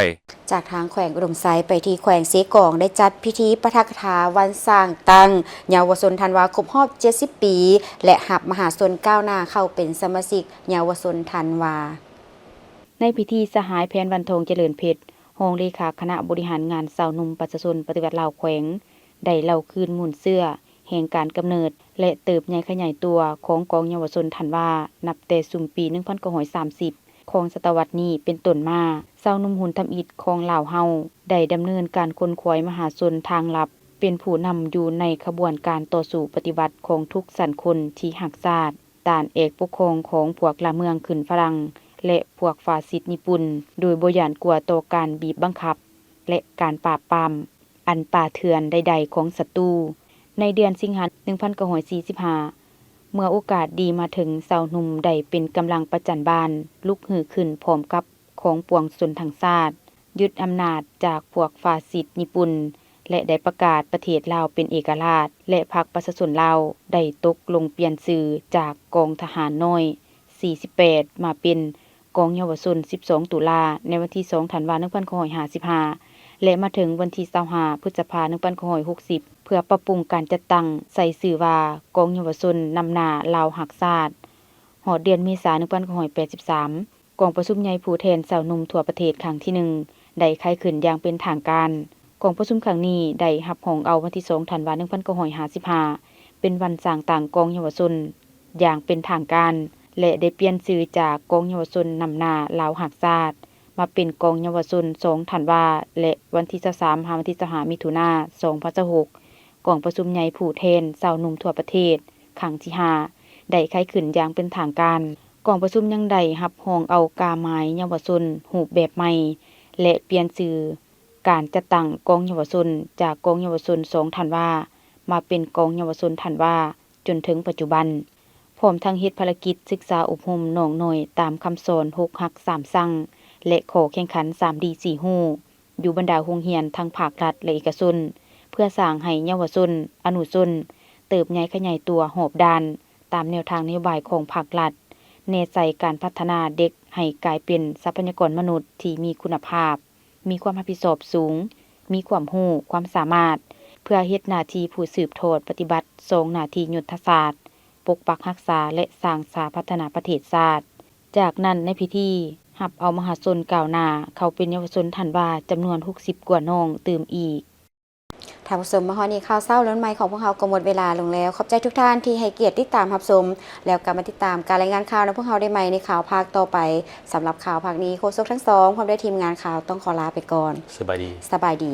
ຈາກທາງແຂວງອຸດົມໄຊໄປທີ່ແຂວງເຊກອງ ໄດ້ຈັດພິທີປາຖະກະຖາວັນສ້າງຕັ້ງເຍົາວະຊົນທັນວາຄົບຮອບເຈັດສິບປີ ແລະ ຮັບມະຫາຊົນກ້າວໜ້າເຂົ້າເປັນສະມາຊິກເຍົາວະຊົນທັນວາ. ໃນພິທີ ສະຫາຍ ແພນວັນທອງ ຈະເລີນເພັດ ຮອງເລຂາຄະນະບໍລິຫານງານຊາວໜຸ່ມປະຊາຊົນປະຕິວັດລາວແຂວງ ໄດ້ເລົ່າຄືນມູນເຊື້ອ ແຫ່ງການກຳເນີດ ແລະ ເຕີບໃຫຍ່ຂະຫຍາຍຕົວຂອງກອງເຍົາວະຊົນທັນວາ ນັບແຕ່ຊຸມປີໜຶ່ງພັນເກົ້າຮ້ອຍສາມສິບ ຂອງສະຕະວັດນີ້ເປັນຕົ້ນມາ, ຊາວໜຸ່ມຮຸນທຳອິດຂອງລາວເຮົາ ໄດ້ດຳເນີນການຂົນຂວາຍມະຫາຊົນທາງລັບ ເປັນຜູ້ນຳຢູ່ໃນຂະບວນການຕໍ່ສູ້ປະຕິວັດຂອງທຸກຊັ້ນຄົນທີ່ຮັກຊາດ, ຕ້ານແອກປົກຄອງຂອງພວກລ່າເມືອງຂຶ້ນຝຣັ່ງ ແລະ ພວກຟາຊິດຍີ່ປຸ່ນ ໂດຍບໍ່ຢ້ານກົວຕໍ່ການບີບບັງຄັບ ແລະ ການປາບປາມ ອັນປ່າເຖື່ອນໃດໆຂອງສັດຕູ. ໃນເດືອນສິງຫາ ໜຶ່ງພັນເກົ້າຮ້ອຍສີ່ສິບຫ້າ ເມື່ອໂອກາດດີມາເຖິງ, ຊາວໜຸ່ມໄດ້ເປັນກຳລັງປະຈັນບານ ລຸກຮືຂຶ້ນພ້ອມກັບຂອງປວງຊົນທັງຊາດ, ຍຶດອຳນາດຈາກພວກຟາຊິດຍີ່ປຸ່ນ ແລະ ໄດ້ປະກາດປະເທດລາວເປັນເອກະລາດ ແລະ ພັກປະຊາຊົນລາວໄດ້ຕົກລົງປ່ຽນຊື່ຈາກກອງທະຫານນ້ອຍສີ່ສິບແປດ ມາເປັນ ກອງເຍົາວະຊົນສິບສອງຕຸລາ ໃນວັນທີສອງທັນວາ ໜຶ່ງພັນເກົ້າຮ້ອຍຫ້າສິບຫ້າ ແລະ ມາເຖິງວັນທີຊາວຫ້າ ພຶດສະພາ ໜຶ່ງພັນເກົ້າຮ້ອຍຫົກສິບ ເພື່ອປັບປຸງການຈັດຕັ້ງ ໃສ່ຊື່ວ່າ ກອງເຍົາວະຊົນນຳໜ້າລາວຮັກຊາດ. ຮອດເດືອນເມສາ ໜຶ່ງພັນເກົ້າຮ້ອຍແປດສິບສາມ ກອງປະຊຸມໃຫຍ່ຜູ້ແທນຊາວໜຸ່ມທົ່ວປະເທດຄັ້ງທີໜຶ່ງ ໄດ້ໄຂຂຶ້ນຢ່າງເປັນທາງການ. ກອງປະຊຸມຄັ້ງນີ້ໄດ້ຮັບຮອງເອົາວັນທີສອງທັນວາ ໜຶ່ງພັນເກົ້າຮ້ອຍຫ້າສິບຫ້າ ເປັນວັນສ້າງຕັ້ງກອງເຍົາວະຊົນຢ່າງເປັນທາງການ ແລະ ໄດ້ປ່ຽນຊື່ຈາກກອງເຍົາວະຊົນນຳໜ້າລາວຮັກຊາດ ມາເປັນກອງເຍົາວະຊົນສອງທັນວາ ແລະ ວັນທີຊາວສາມ ຫາວັນທີຊາວຫ້າ ມິຖຸນາ ສອງພັນຊາວຫົກ ກອງປະຊຸມໃຫຍ່ຜູ້ແທນຊາວໜຸ່ມທົ່ວປະເທດ ຄັ້ງທີຫ້າ ໄດ້ໄຂຂຶ້ນຢ່າງເປັນທາງການ. ກອງປະຊຸມຍັງໄດ້ຮັບຮອງເອົາກາໝາຍເຍົາວະຊົນຮູບແບບໃໝ່ ແລະ ປ່ຽນຊື່ ການຈັດຕັ້ງກອງເຍົາວະຊົນ ຈາກກອງເຍົາວະຊົນສອງທັນວາ ມາເປັນກອງເຍົາວະຊົນທັນວາ ຈົນເຖິງປັດຈຸບັນ, ພ້ອມທັງເຮັດພາລະກິດສຶກສາອົບຮົມນ້ອງນ້ອຍຕາມຄຳສອນຫົກຮັກສາມຊັງ ແລະ ຂໍ້ແຂ່ງຂັນສາມດີສີ່ຮູ້ ຢູ່ບັນດາໂຮງຮຽນທັງພາກລັດ ແລະ ເອກະຊົນ ເພື່ອສ້າງໃຫ້ເຍົາວະຊົນ, ອະນຸຊົນ ເຕີບໃຫຍ່ຂະຫຍາຍຕົວຮອບດ້ານ ຕາມແນວທາງນະໂຍບາຍຂອງພາກລັດ, ແນໃສ່ການພັດທະນາເດັກໃຫ້ກາຍເປັນຊັບພະຍາກອນມະນຸດທີ່ມີຄຸນນະພາບ, ມີຄວາມຮັບຜິດຊອບສູງ, ມີຄວາມຮູ້, ຄວາມສາມາດ ເພື່ອເຮັດໜ້າທີ່ຜູ້ສືບທອດປະຕິບັດສອງໜ້າທີ່ຍຸດທະສາດ, ປົກປັກຮັກສາ ແລະ ສ້າງສາພັດທະນາປະເທດຊາດ. ຈາກນັ້ນໃນພິທີ ຮັບເອົາມະຫາຊົນກ້າວໜ້າເຂົ້າເປັນເຍົາວະຊົນທັນວາ ຈຳນວນຫົກສິບກວ່ານ້ອງຕື່ມອີກ. ທ່ານຜູ້ຊົມ ມາຮອດນີ້ ຂ່າວເຊົ້າເລື່ອງໃໝ່ຂອງພວກເຮົາກໍໝົດເວລາລົງແລ້ວ. ຂອບໃຈທຸກທ່ານທີ່ໃຫ້ກຽດຕິດຕາມຮັບຊົມ, ແລ້ວກັບມາຕິດຕາມການລາຍງານຂ່າວນຳພວກເຮົາໄດ້ໃໝ່ໃນຂ່າວພາກຕໍ່ໄປ. ສຳລັບຂ່າວພາກນີ້ ໂຄສົກທັງສອງ ພ້ອມດ້ວຍທີມງານຂ່າວຕ້ອງຂໍລາໄປກ່ອນ. ສະບາຍດີ. ສະບາຍດີ.